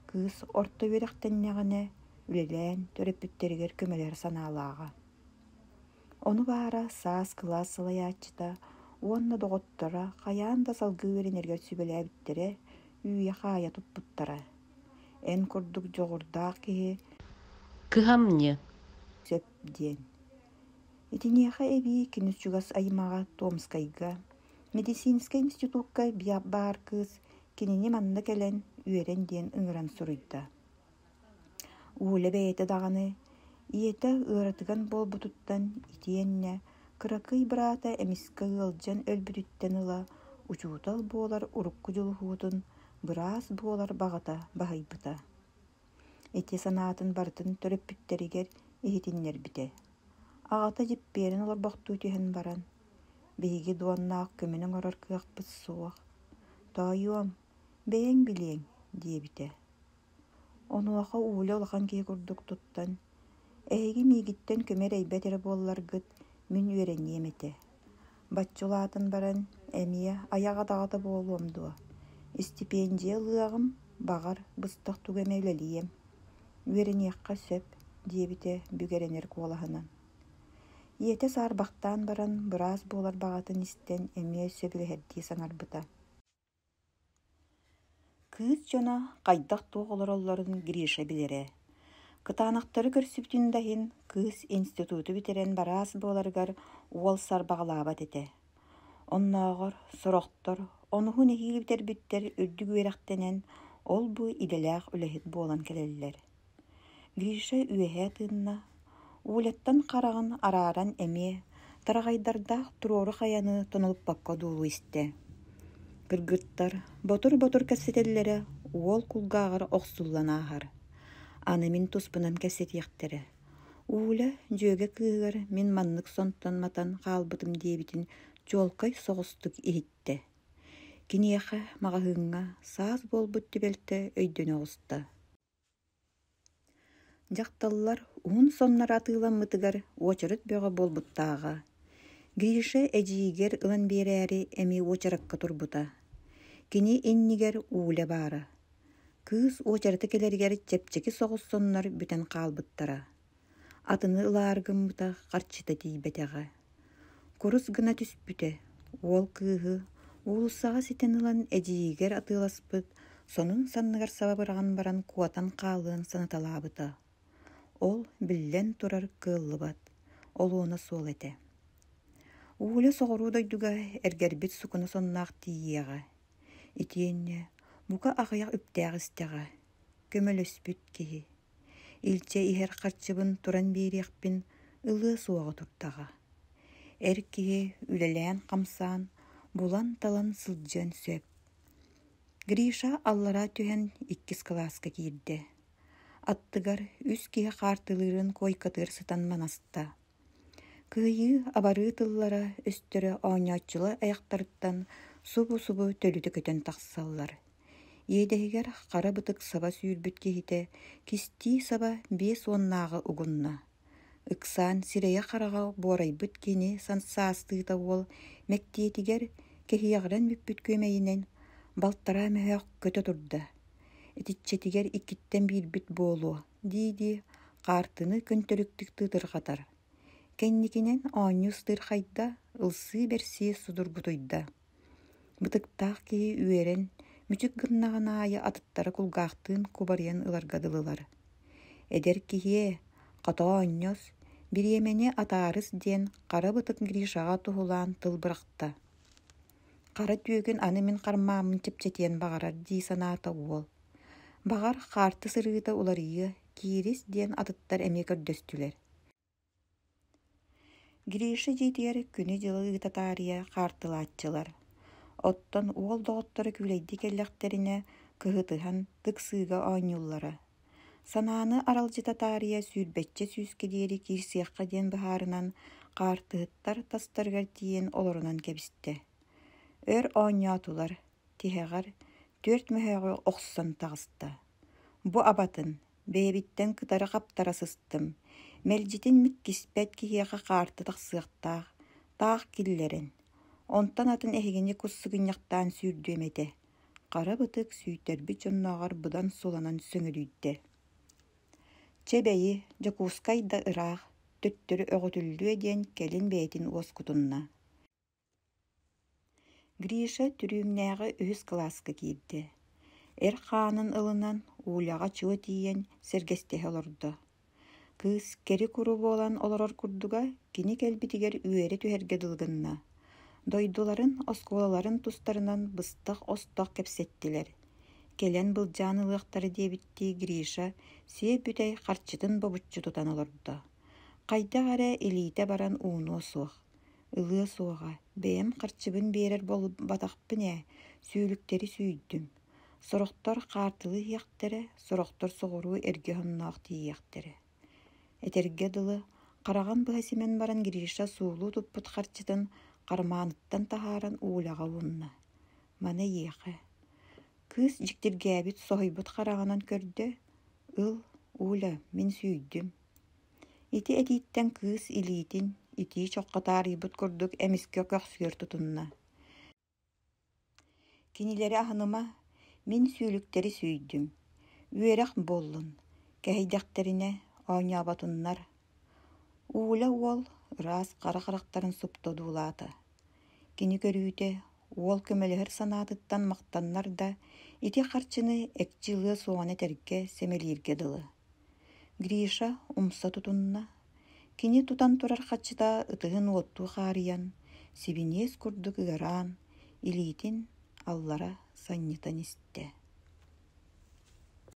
Кыыс орто үөрэхтэннэҕинэ үлэлээн төрөппүттэригэр көмөлөһөр санаалааҕа. Ону баара саас кылаас салайааччыта уонна доҕотторо хайаан да салгыы үөрэнэригэр сүбэлээбиттэрэ, үүйэ-хаайа туппуттара. Эн курдук дьоҕурдаах киһи Кыһамньы сөп диэн. Итиниэхэ эбии кини чугас аймаҕа Томскайга, медицинскэй институкка баар кыыс кинини манна кэлэн үөрэн диэн ыҥыран суруйда. Уля бэйэтэ даҕаны ийэтэ ыаратыган буолбутуттан итиэннэ кыракый быраата эмискэ ыалдьан өлбүтүттэн ыла учуутал буолар урукку дьулуһуутун быраас буолар баҕата баһыйбыта. Ити санаатын барытын төрөппүттэригэр иһитиннэрбитэ. Аҕата дьиппиэрэн олорбохтуу түһэн баран, «Биһиги дуоннаах көмөнү оҥорор кыахпыт суох. Тоойуом, бэйэҥ билиэҥ» диэбитэ. Онуоха Уля улахан киһи курдук туттан, «Эһиги миигиттэн көмө эрэйбэт эрэ буолларгыт, мин үөрэниэм этэ. Бачча улаатан баран, эмиэ айах адаҕата буолуом дуо? Истипиэндьийэ ылыаҕым, баҕар, быстах тугу эмэ үлэлиэм. Үөрэниэххэ сөп», диэбитэ бүк эрэнэр куолаһынан. Ийэтэ саарбахтаан баран, быраас буолар баҕатын истэн эмиэ сөбүлэһэрдии саҥарбыта. Кыыс дьоно хайдах-туох олороллорун Гриша билэрэ. Кытаанахтары көрсүбүтүн да иһин, кыыс институту бүтэрэн бараас буоларыгар уол сарбаҕалаабат этэ. Оннооҕор сорохтор онуһу нэһиилэ бүтэрбиттэр үрдүк үөрэхтэнэн, ол-бу идэлээх үлэһит буолан кэлэллэр. Гриша үөһэ тыынна, Уляттан хараҕын арааран эмиэ тараҕайдардаах туруору хайаны тонолуппакка одуулуу истэ. Кыргыттар ботур-ботур кэпсэтэллэрэ уол кулгааҕар охсуллан ааһар. Аны мин туспунан кэпсэтиэхтэрэ. Уля дьүөгэ кыыһыгар мин маннык сонтон матан хаалбытым диэбитин чуолкай соҕустук иһиттэ. Киниэхэ маҕаһыыҥҥа саас буолбут түбэлтэ өйдөнө оҕуста. Дьахталлар уһун сонноро атыыламмытыгар уочарат бөҕө буолбуттааҕа. Гриша эдьиийигэр ылан биэрээри эмиэ уочаракка турбута. Кини иннигэр Уля баара. Кыыс уочарата кэлэригэр чэпчэки соҕус соннор бүтэн хаалбыттара. Атыны ылаары гыммыта харчыта тиийбэтэҕэ. Курус гына түспүтэ, уол кыыһы уулуссаҕа ситэн ылан эдьиийигэр атыыласпыт сонун санныгар саба быраҕан баран куотан хаалыан санаталаабыта. Ол, биллэн турар, кыаллыбат, олуона суол этэ. Уля соҕуруу дойдуга эргэрбит сукуна сонноох тиийиэҕэ. Итиэннэ бука аҕыйах үптээх истэҕэ, көмөлөспүт киһи. Илдьэ иһэр харчыбын туран биэриэхпин ылыа суоҕа турдаҕа. Эр киһи үлэлээн-хамсаан, булан-талан сылдьыан сөп. Гриша аллара түһэн иккис кылааска киирдэ. Аттыгар үс киһи хаартылыырын куойкатыгар сытан манаста. Кыайыы, абарыы тыллара, өстөрө оонньооччулар айахтарыттан субу-субу төлүтэ көтөн тахсаллар. Иэдэһигэр хара бытык саба сүүрбүт киһитэ кистии саба биэс уоннааҕы угунна. Ыксаан сирэйэ-хараҕа буорайбыт кини саастыыта уол мэктиэтигэр кэһиэҕирэн бүппүт күөмэйинэн балтараа мөһөөх көтө турда. Итиччэтигэр иккиттэн биирбит буолуо дии-дии хаартыны көнтөрүктүк тыытырҕатар. Кэнникинэн оонньуу ыстыырхайда, ылсыы-бэрсии судургутуйда. Бытыктаах киһи үөрэн, мүчүк гыннаҕын аайы атыттара кулгаахтыын кубарыйан ыларга дылылар. Эдэр киһиэ, хото оонньос, бириэмэни атаарыс диэн хара бытык Гришаҕа туһулаан тыл бырахта. Хара түөкүн аны мин хармааммын чэпчэтиэн баҕарар дии санаата уол. Баҕар, хаарты сырыыта уларыйыа, киирис диэн атыттар эмиэ көрдөстүлэр. Гриша дьиэтигэр күнү-дьылы ыыта таарыйа хаартылааччылар. Оттон уол доҕотторо күүлэйдии кэллэхтэринэ кыһытыһан тыксыыга оонньууллара. Санааны аралдьыта таарыйа сүүрбэччэ сүүскэ диэри киирсиэххэ диэн быһаарынан хаартыһыттар тастарыгар тиийэн олорунан кэбистэ. Өр оонньоотулар, тиһэҕэр түөрт мөһөөҕү охсон таҕыста. Бу абатын, бэйэбиттэн кытары хаптара сыстым, мэлдьитин миккиспэт киһиэхэ хаарты тахсыахтаах, таах киллэрэн. Онтон атын эһигини кус сыгынньахтаан сүүрдүөм этэ. Хара бытык сүүйтэрбит дьоннооҕор быдан суланан сөҥүдүйдэ. Чэ бэйи, Дьокуускай да ыраах, төттөрү өҕүтүллүө диэн кэлин бэйэтин уоскутунна. Гриша түрүүмнээҕи үһүс кылааска киирдэ. Эр хаанын ылынан, Уляҕа чуо тиийэн сэргэстэһэ олордо. Кыыс кэри-куру буолан олорор курдуга кини кэлбитигэр үөрэ түһэргэ дылы гынна. Дойдуларын, оскуолаларын тустарынан быстах-остох кэпсэттилэр. Кэлэн былдьаан ылыахтара диэбиттии Гриша сиэ бүтэй харчытын бобуччу тутан олордо. Хайдах эрэ илиитэ баран уунуо суох. Ылыа суоҕа, бэйэм харчыбын биэрэр буолбатахпын ээ, сүүлүктэри сүүйдүм. Сорохтор хаартылыы иһиэхтэрэ, сорохтор соҕуруу эргэ омноох тиийиэхтэрэ. Этэргэ дылы, хараҕын быһа симэн баран Гриша суулуу туппут харчытын хармааныттан таһааран Уляҕа уунна. Маны эйиэхэ. Кыыс дьиктиргээбит, соһуйбут хараҕынан көрдө: «Ыл, Уля, мин сүүйдүм». Ити этииттэн кыыс илиитин итии чоххо таарыйбыт курдук эмискэ көхсүгэр тутунна. Кинилэри аһыныма, мин сүүлүктэри сүүйдүм, үөрэх буоллун, кэһэйдэхтэринэ оонньооботуннар. Уля уол ыраас хара харахтарын супту одуулаата. Кини көрүүтэ, уол көмөлөһөр санаатыттан махтаннар да, ити харчыны экчи ылыа суоҕун этэргэ, сэмэлииргэ дылы. Гриша умса тутунна, кини тутан турар хаччыта ытыһын уоттуу хаарыйан, сибиниэс курдук ыараан, илиитин аллара санньытан истэ.